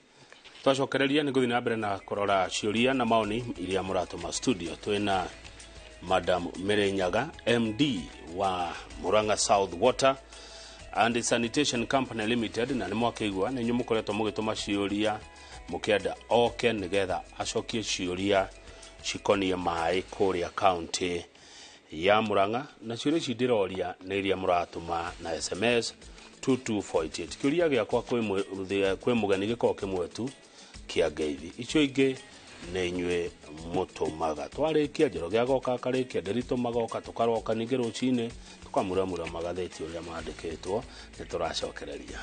Twacokereria nĩ gũthiĩ na mbere na kũrora ciũria na maoni iria mũratũma studio. Twĩna Madam Mary Nyaga, MD wa Murang'a South Water and Sanitation Company Limited, na nĩ mwakĩigua nĩ inyuĩ mũkoretwo mũgĩtũma ciũria mũkĩenda oke nĩgetha acokie ciũria cikoniĩ maĩ kũrĩa kaunti ya Murang'a, na ciũria ici ndĩroria nĩ iria mũratũma na SMS 22488. Kĩũria gĩakwa kwĩ mũgeni gĩkoragwo kĩmwe tu kĩa ngeithi, icio ingĩ nĩ inyuĩ mũtũmaga. Twarĩkia Njoroge agoka akarĩkia, Ndĩritũ magoka, tũkaroka ningĩ rũcinĩ tũkamuramura magathĩti ũrĩa mandĩkĩtwo. Nĩ tũracokereria.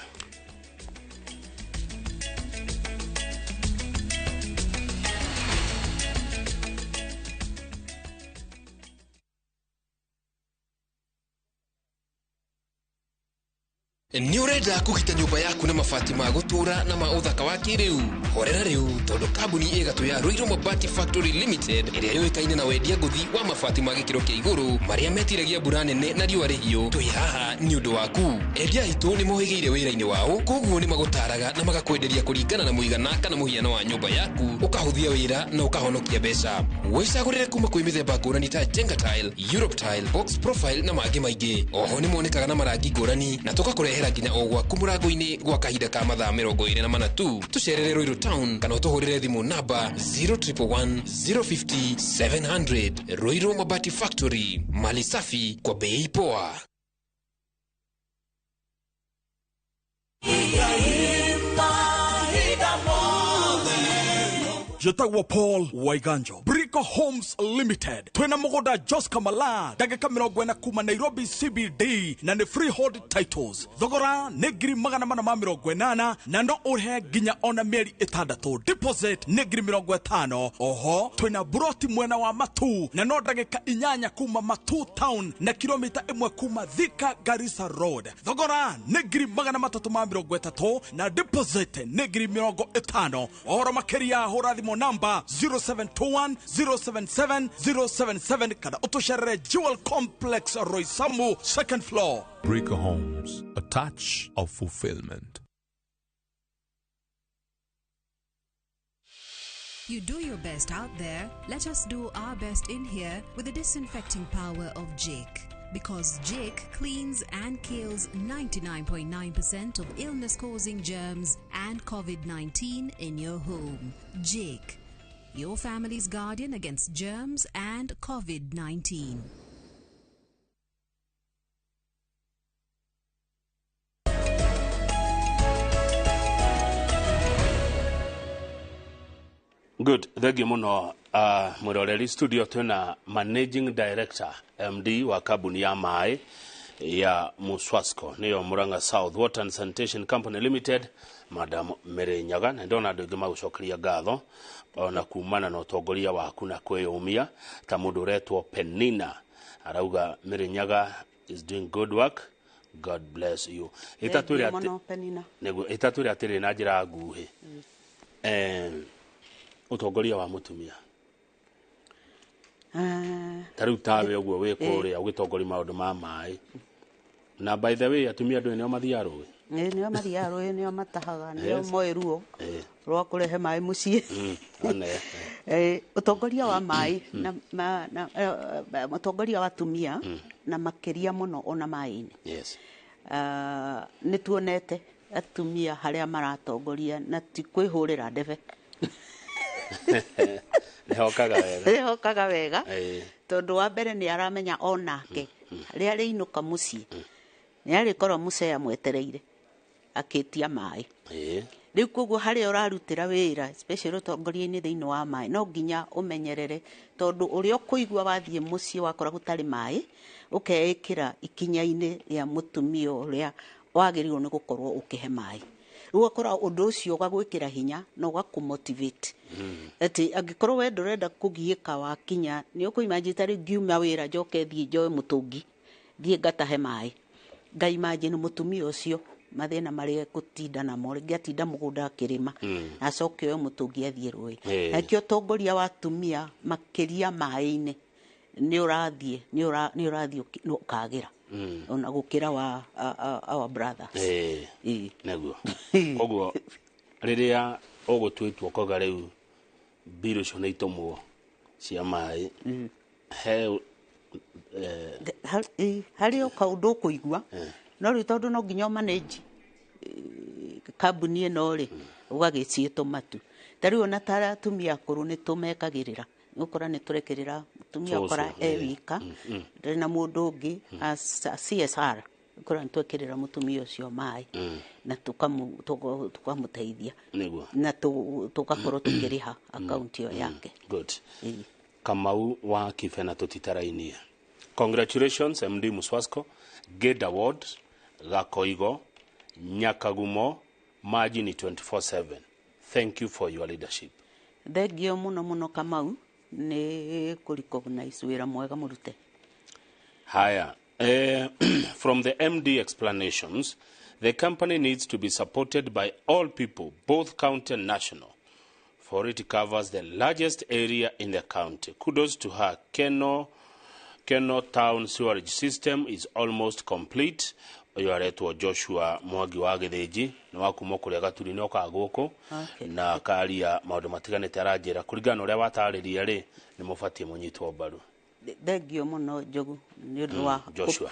Nĩ ũrenda kũgita nyũmba yaku na mabati ma gũtũra na ma ũthaka wa kĩrĩu? Horera rĩu, tondũ kambuni ĩgatũ ya Ruiru Mabati Factory Limited ĩrĩa yũĩkaine na wendia ngũthi wa mabati ma gĩkĩro kĩa igũrũ marĩa metiragia mbura nene na riũa rĩhiũ, twĩ haha nĩ ũndũ waku. Endia aitũ nĩ mohĩgĩire wĩra-inĩ wao, koguo nĩ magũtaraga na magakwenderia kũringana na mũigana kana mũhiano wa nyũmba yaku, ũkahũthia wĩra na ũkahonokia mbeca. Wĩcagũrĩre kuma kwĩ mĩthemba ngũrani ta Jenga Tile, Europe Tile, Box Profile na mangĩ maingĩ. Oho nĩ monekaga na marangi ngũrani na tũgakũrehera nginya o gwaku mũrango-inĩ gwa kahinda ka mathaa 24 tu. Tũcerere Ruiru Town kana ũtũhũrĩre thimũ namba 0111 050 700. Ruiru Mabati Factory, mali safi kwa bei poa. Jetagwo Paul Waiganjo, Brico Homes Limited. Twina mũgũnda Jos Kamala, ndagĩka 40 kuma Nairobi CBD, na nĩ freehold titles. Thogora nĩ 480,000 na no ũrĩhe nginya ona mĩeri 6. Deposit nĩ 50,000. Oho twina buroti mwena wa Matu, na no ndagĩka 8 kuma Matu Town na kilomita 1 kuma Thika Garissa Road. Thogora nĩ 330,000 na deposit nĩ 50,000. Ũhoro makĩria hũra thimũ namba 0721 077 077 kana ũtũcerere Jewel Complex, Roysambu, second floor. Breaker Homes, a touch of fulfillment. You do your best out there, let us do our best in here with the disinfecting power of Jik. Because Jik cleans and kills 99.9% of illness-causing germs and COVID-19 in your home. Jik, your family's guardian against germs and COVID-19. Good. Thank you muno. Mwiroreri studio twina Managing Director MD wa kambuni ya maĩ ya Muswasco, niyo Murang'a South Water and Sanitation Company Limited, Madam Mary Nyaga. Na ndona andũ aingĩ magũcokeria ngatho ona kumana na ũtongoria waku na kwĩyũmia, ta mũndũ ũretwo Penina arauga Mary Nyaga is doing good work, God bless you. Ĩtatwĩre atĩ Penina nĩguo ĩtatwĩre atĩrĩ na njĩra nguhĩ, ũtongoria wa mũtumia. Ta rĩu tawe ũguo wĩ kũrĩa ũgĩtongoria maũndũ ma maĩ, na by the way atumia andũ nĩo mathiaga rũĩ. Nĩo mathiaga rũĩ, nĩo matahaga, nĩo moĩ ruo rwa kũrehe maĩ mũciĩ. Ũtongoria wa maĩ na ũtongoria wa atumia na makĩria mũno ona maĩ-inĩ. Nĩ tuonete atumia harĩa maratongoria na ti kwĩhũrĩra ndebe. Nĩhokaga wega. Nĩhokaga wega. Tondũ wa mbere nĩ aramenya onake rĩrĩa arĩinũka mũciĩ nĩ arĩkorwo mũcea mwetereire akĩtia maĩ. Rĩu koguo harĩa ũrarutĩra wĩra especially ũtongoria-inĩ thĩinĩ wa maĩ no nginya ũmenyerere, tondũ ũrĩa ũkũigua wathiĩ mũciĩ wakora gũtarĩ maĩ ũkeĩkĩra ikinya-inĩ rĩa mũtumia ũrĩa wagĩrĩirwo nĩ gũkorwo ũkĩhe maĩ. Rĩu ũgakora ũndũ ũcio ũgagwĩkĩra hinya na ũgakũmotivate atĩ angĩkorwo we ndũrenda kũgiĩka wakinya nĩ ũkũimagine ta rĩu ngiuma wĩra njoke thiĩ njoe mũtũngi thiĩ ngatahe maĩ, ngaimagine mũtumia ũcio mathĩna marĩa egũtinda namo, rĩngĩ atinda mũgũnda akĩrĩma na acoke oe mũtũngi athiĩ rũĩ. Na nĩkĩo ũtongoria wa atumia makĩria maĩ-inĩ nĩ ũrathiĩ nĩ ũrathiĩ ũkagĩra ona gũkĩra wa our brothers. Nĩguo koguo rĩrĩa ũgũtua itua ũkauga rĩu mbirũ icio nĩ itũmwo cia maĩ he Harĩ o kaũndũ ũkũigua, no rĩu tondũ no nginya ũmanage kambuni ĩno rĩ, ũgagĩciĩtũma tu. Ta rĩu ona ta atumia akũrũ nĩ tũmekagĩrĩra, ũgakora nĩ tũrekĩrĩra mũtumia ũkora e wika ndarĩ na mũndũ ũngĩ as a CSR, ũkora nĩ twekĩrĩra mũtumia ũcio maĩ na tũkamũteithia na tũgakorwo tũkĩrĩha akaunti ĩyo yake. Good. Kamau wa Kibena tũtitarainie. Congratulations MD Muswasco, Gate Award, Gakoigo, Nyakagumo, maji ni 24/7. Thank you for your leadership. Thengio mũno mũno Kamau nĩ kũ recognize wĩra mwega mũrute. Haya. From the MD explanations, the company needs to be supported by all people, both county and national, for it covers the largest area in the county. Kudos to her. Keno Town sewerage system is almost complete. Ũyũ aretwo Joshua Mwangi wa Gĩthĩnji, nĩ wa kuma kũrĩa Gaturi, nĩ okaga gũkũ na akaria maũndũ matiganĩte. Aranjĩra kũringana na ũrĩa watarĩria rĩ, nĩ mũbatiĩ mũnyitwo mbaru. Thengio mũno Njogu nĩ ũndũ wa Joshua.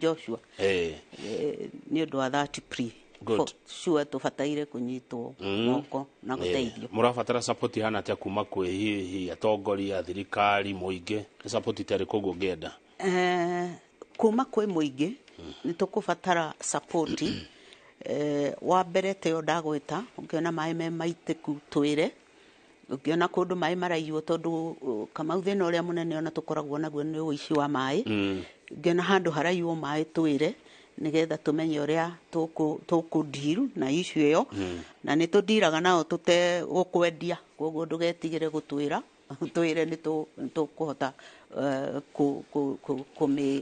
Joshua, nĩ ũndũ wa that pre. Good. For sure tũbataire kũnyitwo moko na gũteithio. Mũrabatara support ihana atĩa kuma kwĩ hihi atongoria, thirikari, mũingĩ? Nĩ support ta ĩrĩkũ ũguo ũngĩenda? Kuma kwĩ mũingĩ nĩ tũkũbatara support. Wa mbere teyo ndagwĩta, ũngĩona maĩ me maitĩku twĩre, ũngĩona kũndũ maĩ maraiywo, tondũ Kamau thĩna ũrĩa mũnene ona tũkoragwo naguo nĩ ũici wa maĩ. Ũngĩona handũ haraiywo maĩ twĩre, nĩgetha tũmenye ũrĩa tũkũ deal na issue ĩyo, na nĩ tũndiraga nao tũtegũkwendia, koguo ndũgetigĩre gũtwĩra, twĩre nĩ tũkũhota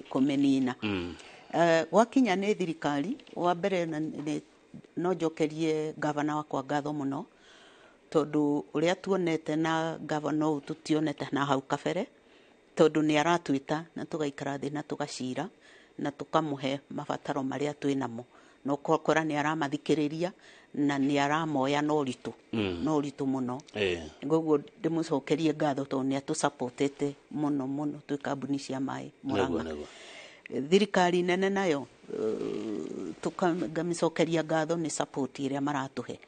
kũmĩnina. Gwakinya nĩ thirikari, wa mbere no njokerie gavana wakwa ngatho mũno, tondũ ũrĩa tuonete na gavana ũyũ tũtionete na hau kabere, tondũ nĩ aratwĩta na tũgaikara thĩ na tũgacira na tũkamũhe mabataro marĩa twĩ namo, na ũgakora nĩ aramathikĩrĩria na nĩ aramoya na ũritũ, na ũritũ mũno. Koguo ndĩmũcokerie ngatho tondũ nĩ atũsupportete mũno mũno twĩ kambuni cia maĩ Murang'a. Thirikari nene nayo ngamĩcokeria ngatho nĩ support ĩrĩa maratũhe,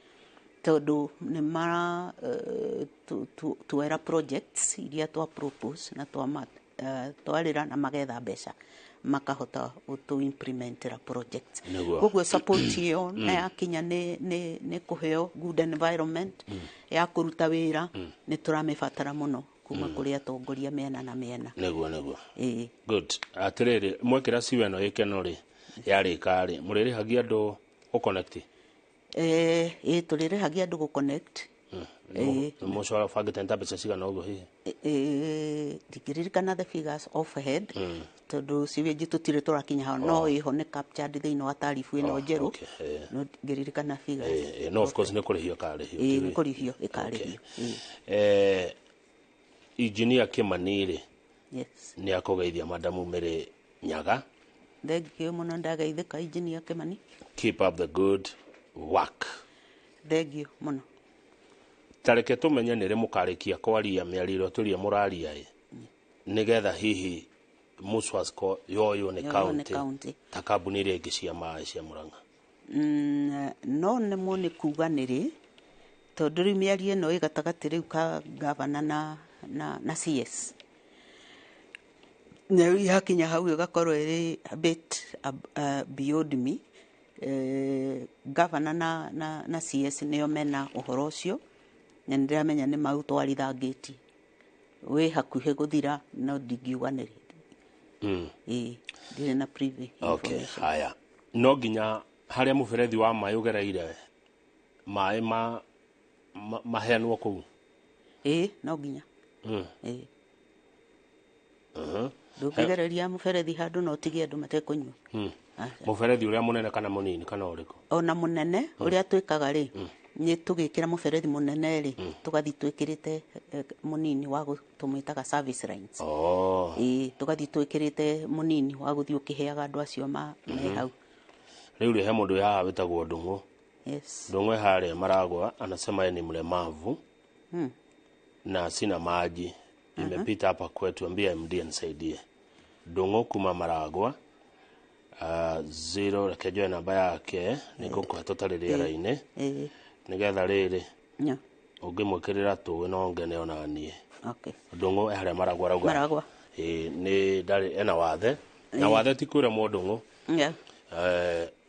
tondũ nĩ mara tuera projects iria twa propose na twarĩra na magetha mbeca makahota gũtũ implementera projects. Koguo support ĩyo na yakinya nĩ kũheo good environment ya kũruta wĩra, nĩ tũramĩbatara mũno kuma kũrĩ atongoria mĩena na mĩena. Nĩguo nĩguo. Ĩĩ. Good. Atĩrĩrĩ, mwekĩra ciwe ĩno ĩkeno rĩ, yarĩka rĩ, mũrĩrĩhagia andũ gũconnect? Ĩĩ, tũrĩrĩhagia andũ gũconnect. Nĩ mũcara bangĩte nĩ ta mbeca cigana ũguo hihi? Ndingĩririkana the figures off head, tondũ sewage tũtirĩ tũrakinya hau, no ĩho nĩ captured thĩinĩ wa tarifu ĩno njerũ. No ndingĩririkana figures. No of course nĩ kũrĩhio karĩhio. Ĩĩ, nĩ kũrĩhio ĩkarĩhio. Ĩĩ. Engineer Kimani rĩ, Yes. Nĩ akũgeithia Madamu Mary Nyaga. Thengio mũno, ndagaithĩka, Engineer Kimani. Keep up the good work. Thengio mũno. Tareke tũmenye nĩ rĩ mũkarĩkia kwaria mĩario ĩrĩa tũria mũraria ĩ, nĩgetha hihi Muswasco yoywo nĩ Yoywo nĩ county county. ta kambuni iria ingĩ cia maĩ cia Murang'a. No nemwo nĩ kuga nĩ rĩ, tondũ rĩu mĩario ĩno ĩ gatagatĩ rĩu ka gavana na CS, na rĩu yakinya hau ĩgakorwo ĩrĩ a bit beyond me. Gavana na CS nĩo mena ũhoro ũcio, na nĩndĩramenya nĩ maũtwarithangĩtie, wĩ hakuhĩ gũthira, no ndingiuga nĩ rĩ. Ĩĩ, ndirĩ na privy information. Haya, no nginya harĩa mũberethi wa maĩ ũgereire maĩ ma maheanwo kũu? Ĩĩ, no nginya. Ĩĩ. Ndũngĩgereria mũberethi handũ na ũtige andũ matekũnyua. Aca. Mũberethi ũrĩa mũnene kana mũnini kana ũrĩkũ? Ona mũnene. Ũrĩa twĩkaga rĩ, nĩ tũgĩkĩra mũberethi mũnene rĩ, tũgathiĩ twĩkĩrĩte mũnini wa tũmwĩtaga service lines. Ĩĩ, tũgathiĩ twĩkĩrĩte mũnini wa gũthiĩ ũkĩheaga andũ acio me hau. Rĩu rĩ, he mũndũ wĩ haha wĩtagwo Ndung'u. Ndung'u e harĩa Maragwa, anasema yeye ni mlemavu na sina maji imepita hapa kwetu, ambia MD anisaidie. Ndung'u kuma Maragwa, zero, reke njoe namba yake nĩngũkũhe tũtarĩ rĩera-inĩ, nĩgetha rĩrĩ ũngĩmwĩkĩrĩra tũĩ no ngene ona niĩ. Ndung'u e harĩa Maragwa arauga. Maragwa. Ĩĩ, nĩ ndarĩ ena wathe na wathe ti kwĩremwo, Ndung'u.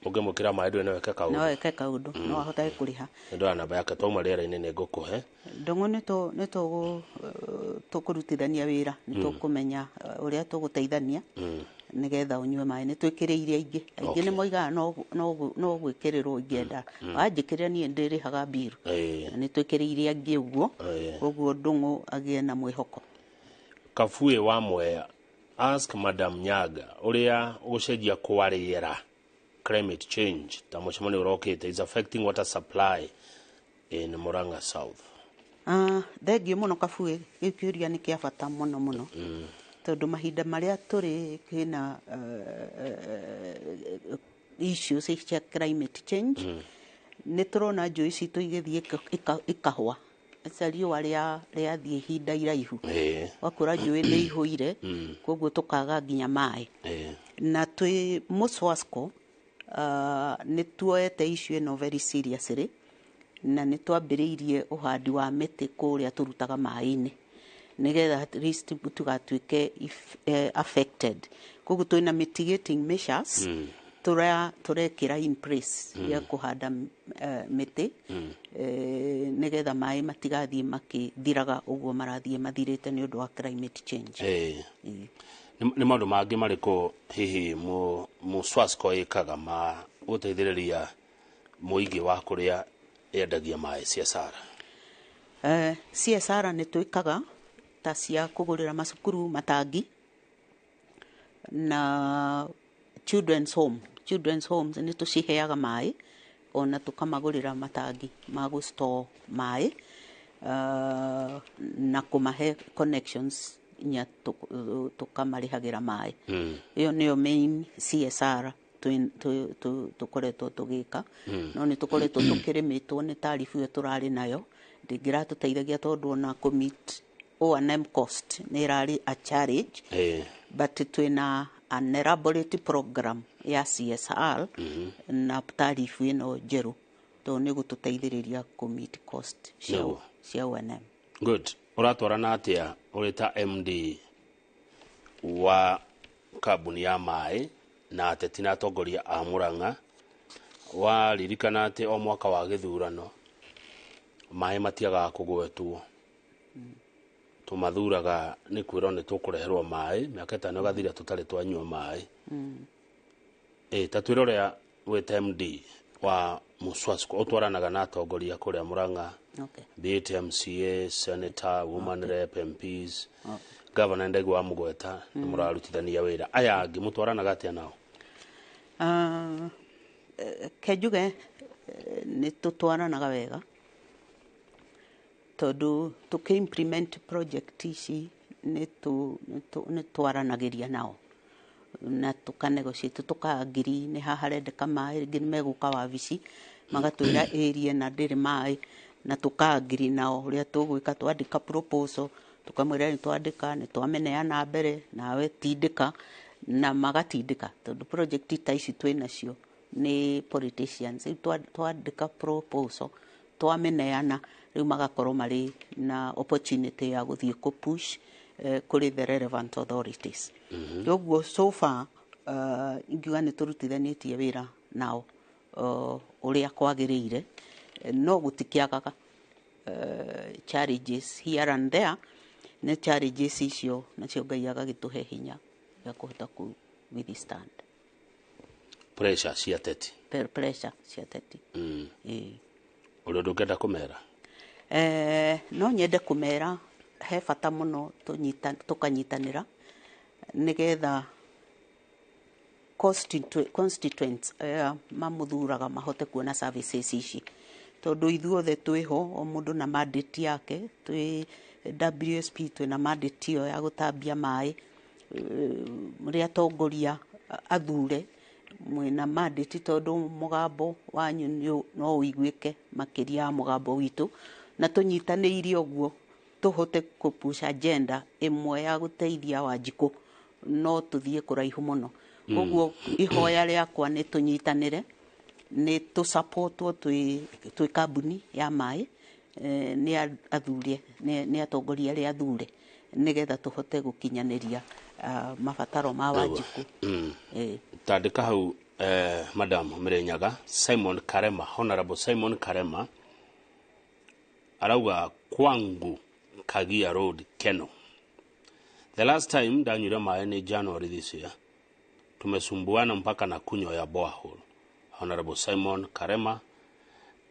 Ũngĩmwĩkĩra maĩ ndũĩ no eke kaũndũ. No eke kaũndũ, no ahotage kũrĩha. Nĩ ndoya namba yake, twauma rĩera-inĩ nĩ ngũkũhe. Ndung'u, nĩ tũkũrutithania wĩra, nĩ tũkũmenya ũrĩa tũgũteithania nĩgetha ũnyue maĩ. Nĩ twĩkĩrĩire aingĩ aingĩ. Nĩ moigaga no gwĩkĩrĩrwo ingĩenda wanjĩkĩrĩra, niĩ ndĩrĩhaga mbiru. Na nĩ twĩkĩrĩire angĩ ũguo. Ũguo Ndung'u agĩe na mwĩhoko. Kabue wa Mwea, ask Madam Nyaga ũrĩa gũcenjia kwa rĩera, climate change, ta mũcemanio ũrokĩte, is affecting water supply in Murang'a South. Ah, thengio mũno Kabue, gĩu kĩũria nĩ kĩa bata mũno mũno, tondũ mahinda marĩa tũrĩ kwĩna issues cia climate change. Nĩ tũrona njũĩ citũ igĩthiĩ ikahũa. Aca riũa rĩathiĩ ihinda iraihu, wakora njũĩ nĩ ihũire, koguo tũkaga nginya maĩ. Na twĩ Muswasco nĩ tuoete issue ĩno very seriously, na nĩ twambĩrĩirie ũhandi wa mĩtĩ kũrĩa tũrutaga maĩ-inĩ, nĩgetha at least tũgatuĩke affected. Koguo twĩna mitigating measures tũrekĩra in place ya kũhanda mĩtĩ, nĩgetha maĩ matigathiĩ makĩthiraga ũguo marathiĩ mathirĩte nĩ ũndũ wa climate change. Ĩĩ. Nĩ maũndũ mangĩ marĩkũ hihi Muswasco ĩkaga ma gũteithĩrĩria mũingĩ wa kũrĩa yendagia maĩ CSR? CSR nĩ twĩkaga ta cia kũgũrĩra macukuru matangi na children's home. Children's homes nĩ tũciheaga maĩ, ona tũkamagũrĩra matangi ma gũ store maĩ, na kũmahe connections inya tũkamarĩhagĩra maĩ. Ĩyo nĩyo main CSR tũkoretwo tũgĩka, no nĩ tũkoretwo tũkĩrĩmĩtwo nĩ tarifu ĩyo tũrarĩ nayo, ndĩngĩratũteithagia, tondũ ona kũ meet O&M cost nĩ ĩrarĩ a challenge. But twĩna an elaborate program ya CSR na tarifu ĩno njerũ, tondũ nĩ gũtũteithĩrĩria kũ meet cost cia cia O&M. Good. Ũratwarana atĩa ũrĩ ta MD wa kambuni ya maĩ na ateti na atongoria a Murang'a, waririkana atĩ o mwaka wa gĩthurano maĩ matiagaga kũgwetwo, tũmathuraga nĩ kwĩrwo nĩ tũkũreherwo maĩ, mĩaka 5 ĩgathira tũtarĩ twanyua maĩ? Ta twĩre ũrĩa wĩ ta MD wa Muswasco ũtwaranaga na atongoria kũrĩa Murang'a, be it MCA, senator, woman rep, MPs, governor, ndaigua wa mũgweta nĩ mũrarutithania wĩra, aya angĩ mũtwaranaga atĩa nao? Ke njuge nĩ tũtwaranaga wega, tondũ tũkĩ implement project ici Nĩ twaranagĩria nao na tũkanegotiate, tũkangiri nĩ haha harendeka maĩ. Rĩngĩ nĩ megũka wabici magatwĩra area na ndĩrĩ maĩ, na tũkangiri nao ũrĩa tũgwĩka. Twandĩka proposal, tũkamwĩra nĩ twandĩka, nĩ twameneana mbere nawe tindĩka, na magatindĩka, tondũ project ta ici twĩ nacio nĩ politicians. Rĩu twandĩka proposal, twameneana, rĩu magakorwo marĩ na opportunity ya gũthiĩ kũ push kũrĩ the relevant authorities. Ũguo so far ingiuga nĩ tũrutithanĩtie wĩra nao ũrĩa kwagĩrĩire. No gũtikĩagaga challenges here and there. Nĩ challenges icio nacio Ngai agagĩtũhe hinya ya kũhota ku withstand pressure cia ateti. Pressure cia ateti. Ĩĩ. Ũrĩa ũndũ ũngĩenda kũmera? No nyende kũmera he bata mũno tũkanyitanĩra nĩgetha constituents mamũthuraga mahote kuona services ici, tondũ ithuothe twĩho, o mũndũ na mandate yake. Twĩ WSP twĩna mandate ĩyo ya gũtambia maĩ. Mũrĩ atongoria athure, mwĩna mandate, tondũ mũgambo wanyu no ũiguĩke makĩria ya mũgambo witũ, na tũnyitanĩire ũguo tũhote kũ-push agenda ĩmwe ya gũteithia Wanjikũ, no tũthiĩ kũraihu mũno. Koguo ihoya rĩakwa nĩ tũnyitanĩre, nĩ tũsupportwo twĩ kambuni ya maĩ nĩ athurie, nĩ atongoria arĩa athure, nĩgetha tũhote gũkinyanĩria mabataro ma Wanjikũ. Tandĩka hau. Madam Mĩrĩnyaga, Simon Karema, Honorable Simon Karema arauga, "Kwangu Kagia Road, Keno, the last time ndanyuire maĩ nĩ January this year. Tumesumbuana mpaka na kunywa ya borehole." Honorable Simon Karema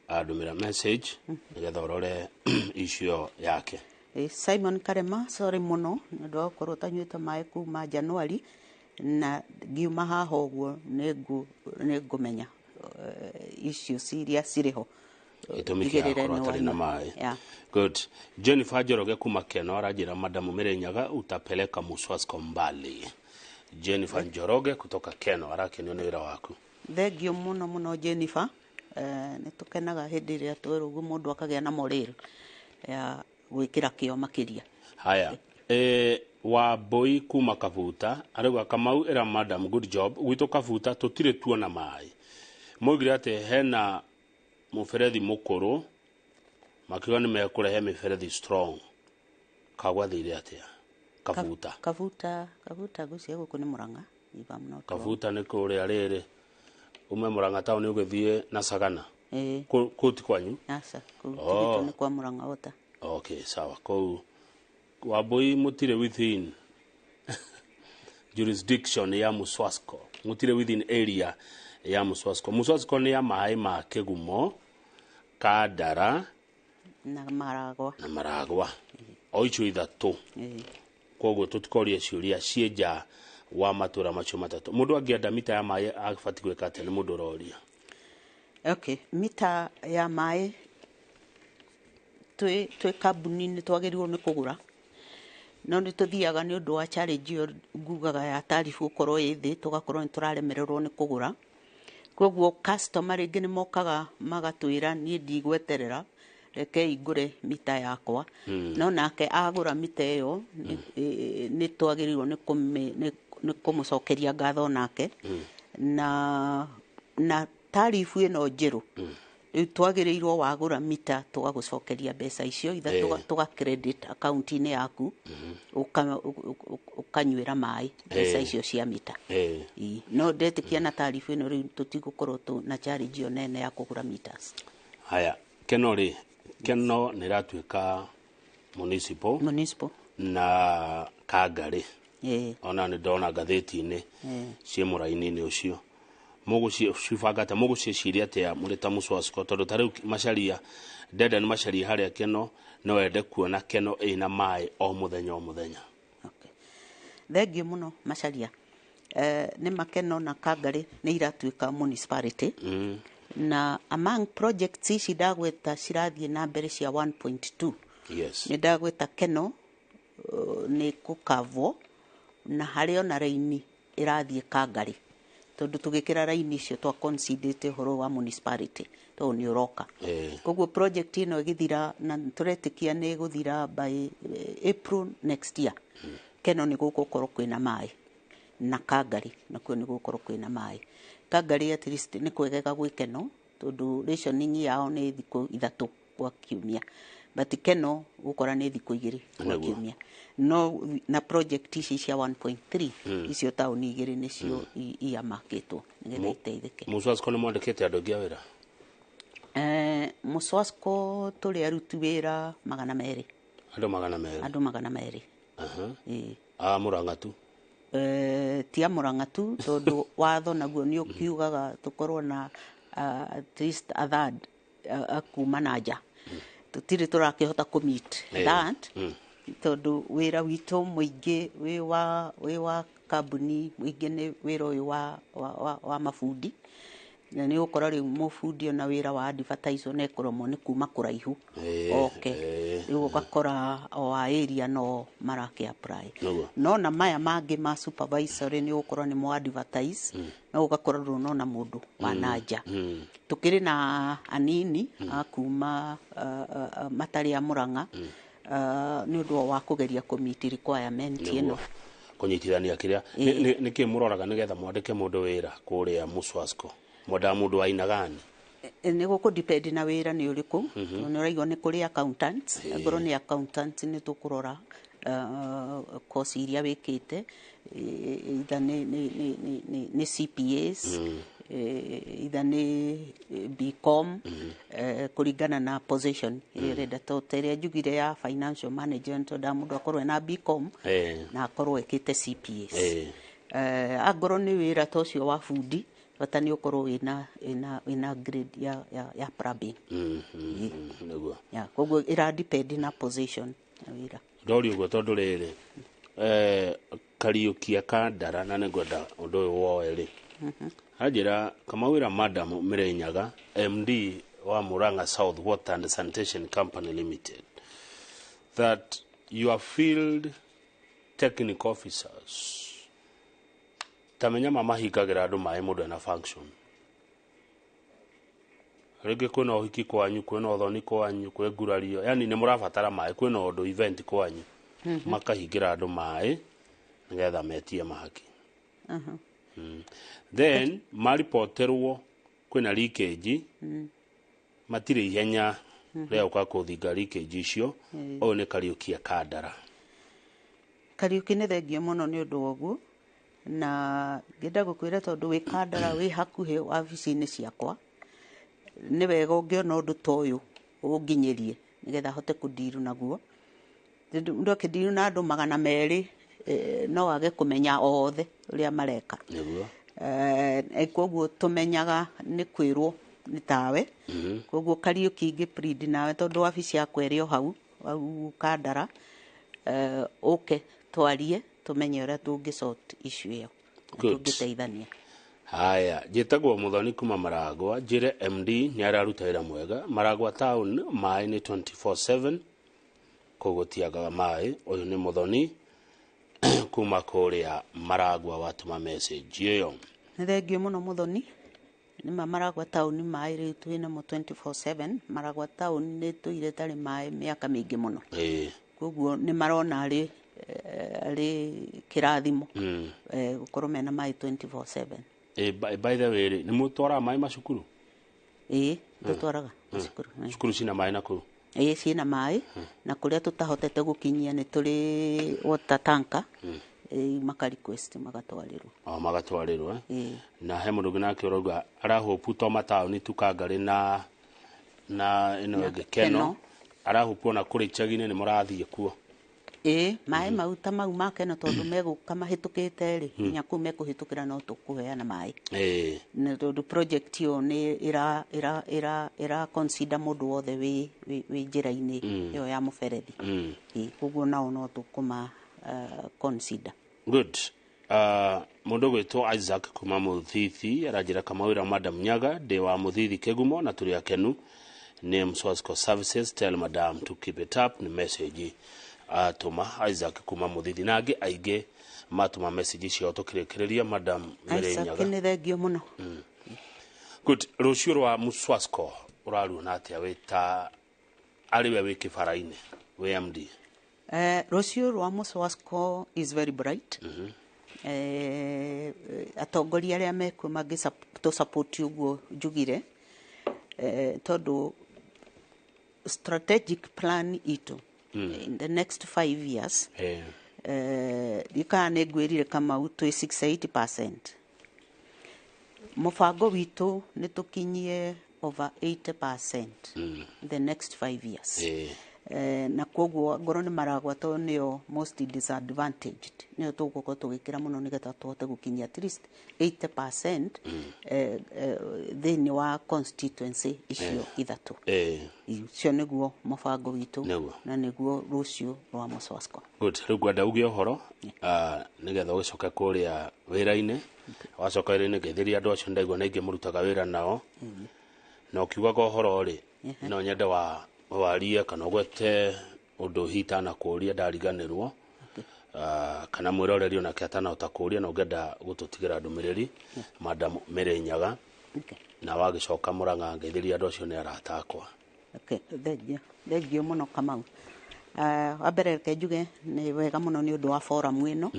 andũmĩra message nĩgetha ũrore issue yake. Simon Karema, sorry mũno nĩ ũndũ wa gũkorwo ũtanyuĩte maĩ kuma January, na ngiuma haha ũguo nĩ ngũmenya issues iria cirĩ ho. Gĩtũmi kĩa Ndigĩrĩre akorwo nĩ atarĩ na wanyua. maĩ. Good. Jennifer Njoroge kuma Keno aranjĩra, "Madamu Mĩrĩnyaga, utapeleka Muswasco mbali." Jennifer Njoroge kutoka Keno arakenio nĩ wĩra waku. Thengiũ mũno mũno, Jennifer. Nĩ tũkenaga hĩndĩ ĩrĩa twerwo ũguo, mũndũ akagĩa na morale ya gwĩkĩra kĩo makĩria. Haya, Wambui kuma Kabuta arauga, "Kamau, ĩra madam good job. Gwitũ Kabuta tũtirĩ tuona maĩ. Moigire atĩ hena mũberethi mũkũrũ, makiuga nĩ mekũrehe mĩberethi strong. Kagwathire atĩa Kabuta?" Kabuta, Kabuta ngwĩciria gũkũ nĩ Mũrang'a, if I'm not wrong. Kabuta nĩ kũrĩa rĩrĩ ume Mũrang'a taũni ũgĩthiĩ na Sagana. Ĩĩ. Kũu ti kwanyu? Aca, kũu Oh. tigitũ nĩ kwa Mũrang'a Water. Okay, sawa. Kũu Wambui mũtirĩ within jurisdiction ya Muswasco, mũtirĩ within area ya Muswasco. Muswasco nĩ ya maĩ ma Kĩgumo, Kandara na Maragwa. Na Maragwa, o icio ithatũ. Koguo tũtikorie ciũria ciĩ nja wa matũra macio matatũ. Mũndũ angĩenda mita ya maĩ abatiĩ gwĩka atĩa? Nĩ mũndũ ũroria. Okay, mita ya maĩ, twĩ kambuni nĩ twagĩrĩirwo nĩ kũgũra, no nĩ tũthiaga nĩ ũndũ wa challenge ĩyo ngugaga ya tarifu gũkorwo ĩ thĩ, tũgakorwo nĩ tũraremererwo nĩ kũgũra. Koguo customer rĩngĩ nĩ mokaga magatwĩra, "Niĩ ndigweterera, rekei ngũre mita yakwa." No nake agũra mita ĩyo, nĩ twagĩrĩirwo nĩ kũmũcokeria ngatho nake na tarifu ĩno njerũ. Rĩu twagĩrĩirwo wagũra mita tũgagũcokeria mbeca icio itha tũga credit akaunti-inĩ yaku, ũkanyuĩra maĩ mbeca icio cia mita. Ĩĩ. No ndetĩkia na tarifu ĩno rĩu tũtigũkorwo na charge ĩyo nene ya kũgũra meters. Haya, Keno rĩ, Keno nĩ ĩratuĩka municipal. Municipal. Na Kangarĩ ona nĩ ndona ngathĩti-inĩ ciĩ mũraini-inĩ ũcio. Mũgũcibanga atĩa? Mũgũciĩciria atĩa mũrĩ ta Muswasco? Tondũ ta rĩu Macharia, ndenda nĩ Macharia harĩa Keno, no ende kuona Keno ĩna maĩ o mũthenya o mũthenya. Okay. Thengiũ mũno, Macharia. Nĩ Makeno na Kangarĩ nĩ iratuĩka municipality, na among projects ici ndagweta cirathiĩ na mbere cia 1.2, nĩ ndagweta Keno. nĩ kũkavwo na harĩ ona raini ĩrathiĩ Kangari, tondũ tũgĩkĩra raini icio twa considerate ũhoro wa municipality tondũ nĩ ũroka. Koguo project ĩno ĩgĩthira, na tũretĩkia nĩ ĩgũthira by April next year, Keno nĩ gũgũkorwo kwĩna maĩ na Kangari nakuo nĩ gũgũkorwo kwĩna maĩ. Kangari at least nĩ kwegega gwĩ Keno, tondũ rationing yao nĩ thikũ 3 kwa kiumia, but Keno gũkora nĩ thikũ 2 kwa kiumia. No na project ici cia 1.3 icio taũni 2 nĩcio iyamakĩtwo nĩgetha iteithĩke. Muswasco nĩ mwandĩkĩte andũ aingĩ a wĩra? Muswasco tũrĩ aruti wĩra 200. Andũ 200? Andũ 200. A Murang'a tu? Ti a Murang'a tu, tondũ watho naguo nĩ ũkiugaga tũkorwo na at least a third kuma na nja. Tũtirĩ tũrakĩhota kũ meet that, tondũ wĩra witũ mũingĩ wĩ wa kambuni mũingĩ nĩ wĩra ũyũ wa mabundi, na nĩ ũgũkora rĩu mũbundi ona wĩra wa advertise ona ĩkũremwo nĩ kuma kũraihu oke, rĩu ũgakora o a area no marakĩ apply. No na maya mangĩ ma supervisory nĩ ũgũkorwo nĩ mo advertise, no ũgakora ndũnona mũndũ wa na nja. Tũkĩrĩ na anini a kuma matarĩ a Murang'a, nĩ ũndũ wa kũgeria kũ meet requirement ĩno, kũnyitithania kĩrĩa nĩkĩ mũroraga nĩgetha mwandĩke mũndũ wĩra kũrĩa Muswasco? Mwendaga mũndũ wa aina gani? Nĩ gũkũ depend na wĩra nĩ ũrĩkũ. Nĩ ũraigua nĩ kũrĩ accountants, angorwo nĩ accountants nĩ tũkũrora course iria wĩkĩte, either nĩ CPAs, either nĩ BCom, kũringana na position ĩrĩa ũrenda. To ta ĩrĩa njugire ya financial manager, twendaga mũndũ akorwo ena BCom na akorwo ekĩte CPAs. Angorwo nĩ wĩra ta ũcio wa bundi, bata nĩ ũkorwo wĩna grade ya plumbing. Nĩguo. Koguo ĩra depend na position ya wĩra. Ndori ũguo tondũ rĩrĩ Kariũkia Kandara, na nĩngwenda ũndũ ũyũ woe rĩ, anjĩra kamawĩra Madam Mĩrĩnyaga, MD wa Murang'a South Water and Sanitation Company Limited, that your field technical officers tamenya mamahingagĩra andũ maĩ mũndũ ena function, rĩngĩ kwĩna ũhiki kwanyu, kwĩna ũthoni kwanyu, kwĩ ngurario, yani nĩ mũrabatara maĩ, kwĩna ũndũ event kwanyu, makahingĩra andũ maĩ nĩgetha metie mahaki. Then maripoterwo kwĩna leakage, matirĩ ihenya rĩa gũka kũthinga leakage icio. Ũyũ nĩ Kariũkia Kandara. Kariũki nĩ thengio mũno nĩ ũndũ wa ũguo, na ngĩenda gũkwĩra tondũ wĩ Kandara, wĩ hakuhĩ wabici-inĩ ciakwa, nĩ wega ũngĩona ũndũ ta ũyũ ũnginyĩrie nĩgetha hote kũndiru naguo. Mũndũ akĩndiru na andũ 200 no age kũmenya othe ũrĩa mareka. Koguo tũmenyaga nĩ kwĩrwo nĩ tawe. Koguo Kariũki ingĩ plead nawe, tondũ wabici yakwa ĩrĩ o hau hau Kandara, ũke twarie tũmenye ũrĩa tũngĩ sort issue ĩyo, tũngĩteithania. Haya, njĩtagwo Mũthoni kuma Maragwa, njĩre MD nĩ araruta wĩra mwega. Maragwa town maĩ nĩ 24/7, koguo tiagaga maĩ. Ũyũ nĩ Mũthoni kuma kũrĩa Maragwa watũma message ĩyo. Nĩ thengio mũno Mũthoni. Nĩma Maragwa town maĩ rĩu twĩnamo 24/7. Maragwa town nĩ tũire tarĩ maĩ mĩaka mĩingĩ mũno. Koguo nĩ marona arĩ kĩrathimo gũkorwo mena maĩ 24/7. By the way, nĩ mũtwaraga maĩ macukuru? Ĩĩ, tũtwaraga macukuru. Cukuru cina maĩ nakũu? Ĩĩ, ciĩna maĩ, na kũrĩa tũtahotete gũkinyia nĩ tũrĩ water tanker, maka request magatwarĩrwo. O magatwarĩrwo. Na he mũndũ ũngĩ nake ũrauga arahopu to mataũni tu Kangarĩ na ĩno ĩngĩ Keno, arahopu ona kũrĩ icagi-inĩ nĩ mũrathiĩ kuo. Ĩĩ, maĩ mau ta mau ma Keno tondũ megũka mahĩtũkĩte rĩ, nginya kũu mekũhĩtũkĩra no tũkũheana maĩ. Na tondũ project ĩyo nĩ ĩra consider mũndũ wothe wĩ njĩra-inĩ ĩyo ya mũberethi. Koguo nao no tũkũma consider. Good. Mũndũ gwĩtwo Isaac kuma Mũthithi aranjĩra kamawĩra Madam Nyaga, ndĩ wa Mũthithi Kĩgumo na tũrĩ akenu nĩ Mswasco Services, tell madam to keep it up, nĩ message Atũma Isaac kuma Mũthithi na angĩ aingĩ matũma message ciao tũkĩrĩkĩrĩria. Madam Isaac, Mĩrĩnyaga, nĩ thengio mũno. Good. Rũciũ rwa Muswasco ũraruona atĩa wĩ ta arĩ we wĩ kĩbara-inĩ, wĩ MD? Rũciũ rwa Muswasco is very bright. Atongoria arĩa mekuo mangĩ tũ support ũguo njugire, tondũ strategic plan itũ in the next 5 years, ndikana nĩ ngwĩrire Kamau twĩ 68%. Mũbango witũ nĩ tũkinyie over 80% in the next 5 years. Na koguo ngorwo nĩ maragwa tondũ nĩo most disadvantaged, nĩo tũgũkorwo tũgĩkĩra mũno nĩgetha tũhote gũkinyia at least 80% thĩinĩ wa constituency icio ithatũ. Ũcio nĩguo mũbango witũ na nĩguo rũciũ rwa Muswasco. Good. Rĩu ngwenda uge ũhoro, nĩgetha ũgĩcoke kũrĩa wĩra-inĩ. Wacoka wĩra-inĩ, ngeithĩria andũ acio ndaigua na ingĩ mũrutaga wĩra nao. Na ũkiugaga ũhoro rĩ, no nyende wa warie kana ũgwete ũndũ hihi itanakũria ndariganĩrwo, kana mwĩroreri onake atanahota kũria na ũngĩenda gũtũtigĩra ndũmĩrĩri, Madam Mĩrĩnyaga. Na wagĩcoka Mũrang'a, ngeithĩria andũ acio nĩ arata akwa. Okay, thengio, thengio mũno Kamau. Wa mbere reke njuge nĩ wega mũno nĩ ũndũ wa forum ĩno,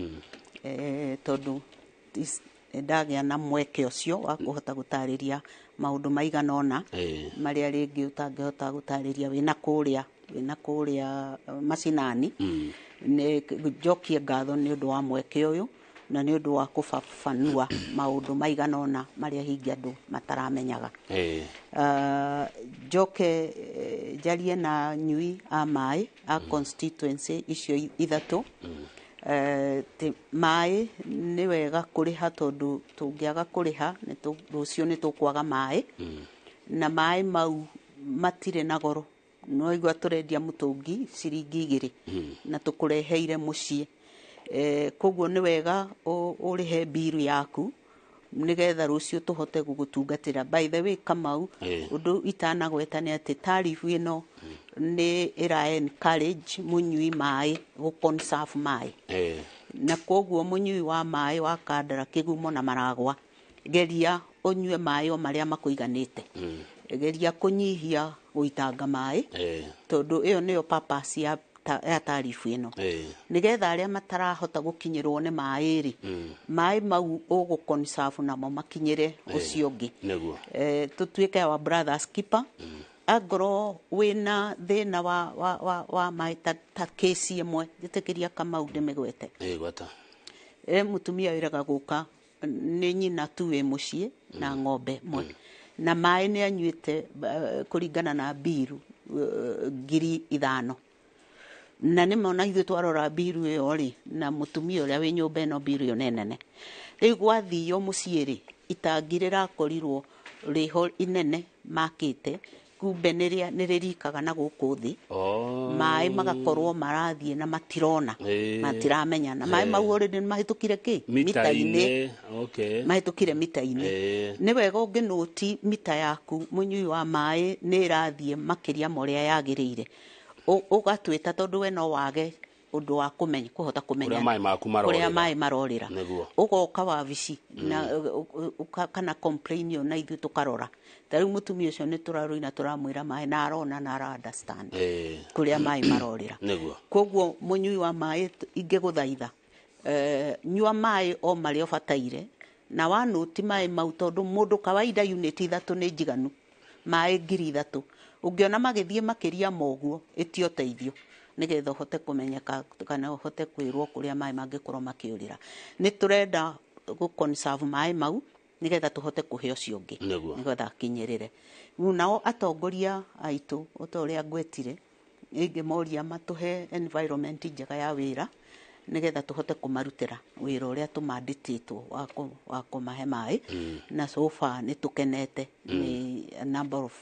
tondũ ndagĩa na mweke ũcio wa kũhota gũtarĩria maũndũ maigana ũna marĩa rĩngĩ ũtangĩhota gũtarĩria wĩna kũrĩa macinani. Nĩ njokie ngatho nĩ ũndũ wa mweke ũyũ na nĩ ũndũ wa kũbabanua maũndũ maigana ũna marĩa hingi andũ mataramenyaga. Njoke njarie na nyui a maĩ a constituency icio ithatũ. Maĩ nĩ wega kũrĩha tondũ tũngĩaga kũrĩha rũciũ nĩ tũkwaga maĩ, na maĩ mau matirĩ na goro. No igua tũrendia mũtũngi ciringi 2 na tũkũreheire mũciĩ. Koguo nĩ wega ũrĩhe mbiru yaku nĩgetha rũciũ tũhote gũgũtungatĩra. By the way, Kamau, ũndũ itanagweta nĩ atĩ tarifu ĩno nĩ ĩra encourage mũnyui maĩ gũ conserve maĩ, na koguo mũnyui wa maĩ wa Kandara, Kĩgumo na Maragwa, geria ũnyue maĩ o marĩa makũiganĩte, geria kũnyihia gũitanga maĩ, tondũ ĩyo nĩyo purpose ya tarifu ĩno, nĩgetha arĩa matarahota gũkinyĩrwo nĩ maĩ rĩ, maĩ mau ũgũ conserve namo makinyĩre ũcio ũngĩ. Tũtuĩke our brothers keeper. Angorwo wĩna thĩna wa maĩ ta kĩci ĩmwe, njĩtĩkĩria Kamau ndĩmĩgwete. Gweta. Mũtumia wĩraga gũka nĩ nyina tu wĩ mũciĩ na ng'ombe ĩmwe, na maĩ nĩ anyuĩte, kũringana na mbiru, 5,000, na nĩ mona ithuĩ twarora mbiru ĩyo rĩ, na mũtumia ũrĩa wĩ nyũmba ĩno, mbiru ĩyo nĩ nene. Rĩu gwathio mũciĩ rĩ, itangi rĩrakorirwo rĩho inene makĩte, kumbe nĩ rĩrikaga na gũkũ thĩ. Maĩ magakorwo marathiĩ na matirona, matiramenya, na maĩ mau already nĩ mahĩtũkire kĩ? Mita-inĩ. Mahĩtũkire mita-inĩ. Nĩ wega ũngĩnũti mita yaku, mũnyui wa maĩ, nĩ ĩrathiĩ makĩria ma ũrĩa yagĩrĩire, ũgatwĩta, tondũ we no wage ũndũ wa kũmenya, kũhota kũmenya kũrĩa maĩ maku kũrĩa marorĩra. Maĩ marorĩra. Ũgoka wabici na kana complain ĩyo na ithuĩ tũkarora. Ta rĩu mũtumia ũcio nĩ tũrarũina, tũramwĩra maĩ na arona na ara understand kũrĩa maĩ marorĩra. Koguo mũnyui wa maĩ, ingĩgũthaitha, nyua maĩ o marĩa ũbataire, na wanũti maĩ mau, tondũ mũndũ kawaida unit 3 nĩ njiganu, maĩ 3,000. Ũngĩona magĩthiĩ makĩria ma ũguo, ĩtia ũteithio nĩgetha ũhote kũmenyeka kana ũhote kwĩrwo kũrĩa maĩ mangĩkorwo makĩũrĩra. Nĩ tũrenda gũ conserve maĩ mau nĩgetha tũhote kũhe ũcio ũngĩ, nĩgetha akinyĩrĩre. Rĩu nao atongoria aitũ, o ta ũrĩa ngwetire, ingĩmoria matũhe environment njega ya wĩra nĩgetha tũhote kũmarutĩra wĩra ũrĩa tũmandĩtĩtwo wa kũmahe maĩ. Na so far nĩ tũkenete nĩ a number of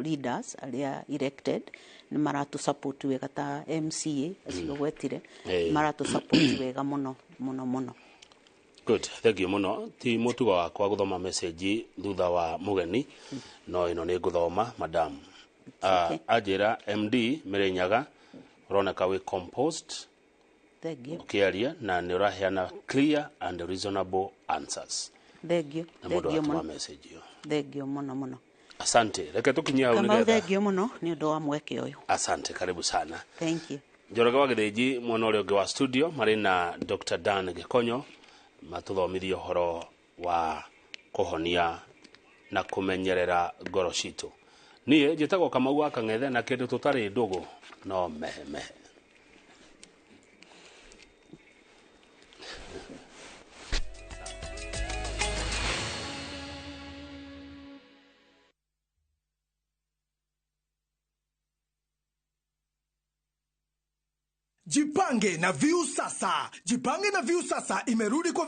leaders arĩa elected, nĩ maratũ support wega, ta MCA acio gwetire, maratũ support wega mũno mũno mũno. Good, thank you mũno. Ti mũtugo wakwa gũthoma message thutha wa mũgeni, no ĩno nĩ ngũthoma, madam. Okay. Anjĩra MD Mĩrĩnyaga Ũroneka wĩ composed. Thank you. Ũkĩaria na nĩ ũraheana clear and reasonable answers. Thank you. Na mũndũ Thank you atũma mũno. message ĩyo. Thank you mũno mũno. Asante, reke tũkinyie hau. Kamau, nĩgetha thank you mũno nĩ ũndũ wa mweke ũyũ. Asante, karibu sana. Thank you. Njoroge wa Gĩthĩnji mwena ũrĩa ũngĩ wa studio marĩ na Dr. Dan Gĩkonyo matũthomithie ũhoro wa kũhonia na kũmenyerera ngoro citũ. Niĩ njĩtagwo Kamau wa Kang'ethe na kĩndũ tũtarĩ ndũgũ no mehemehe. Jipange na Viu Sasa. Jipange na Viu Sasa imerudi kwa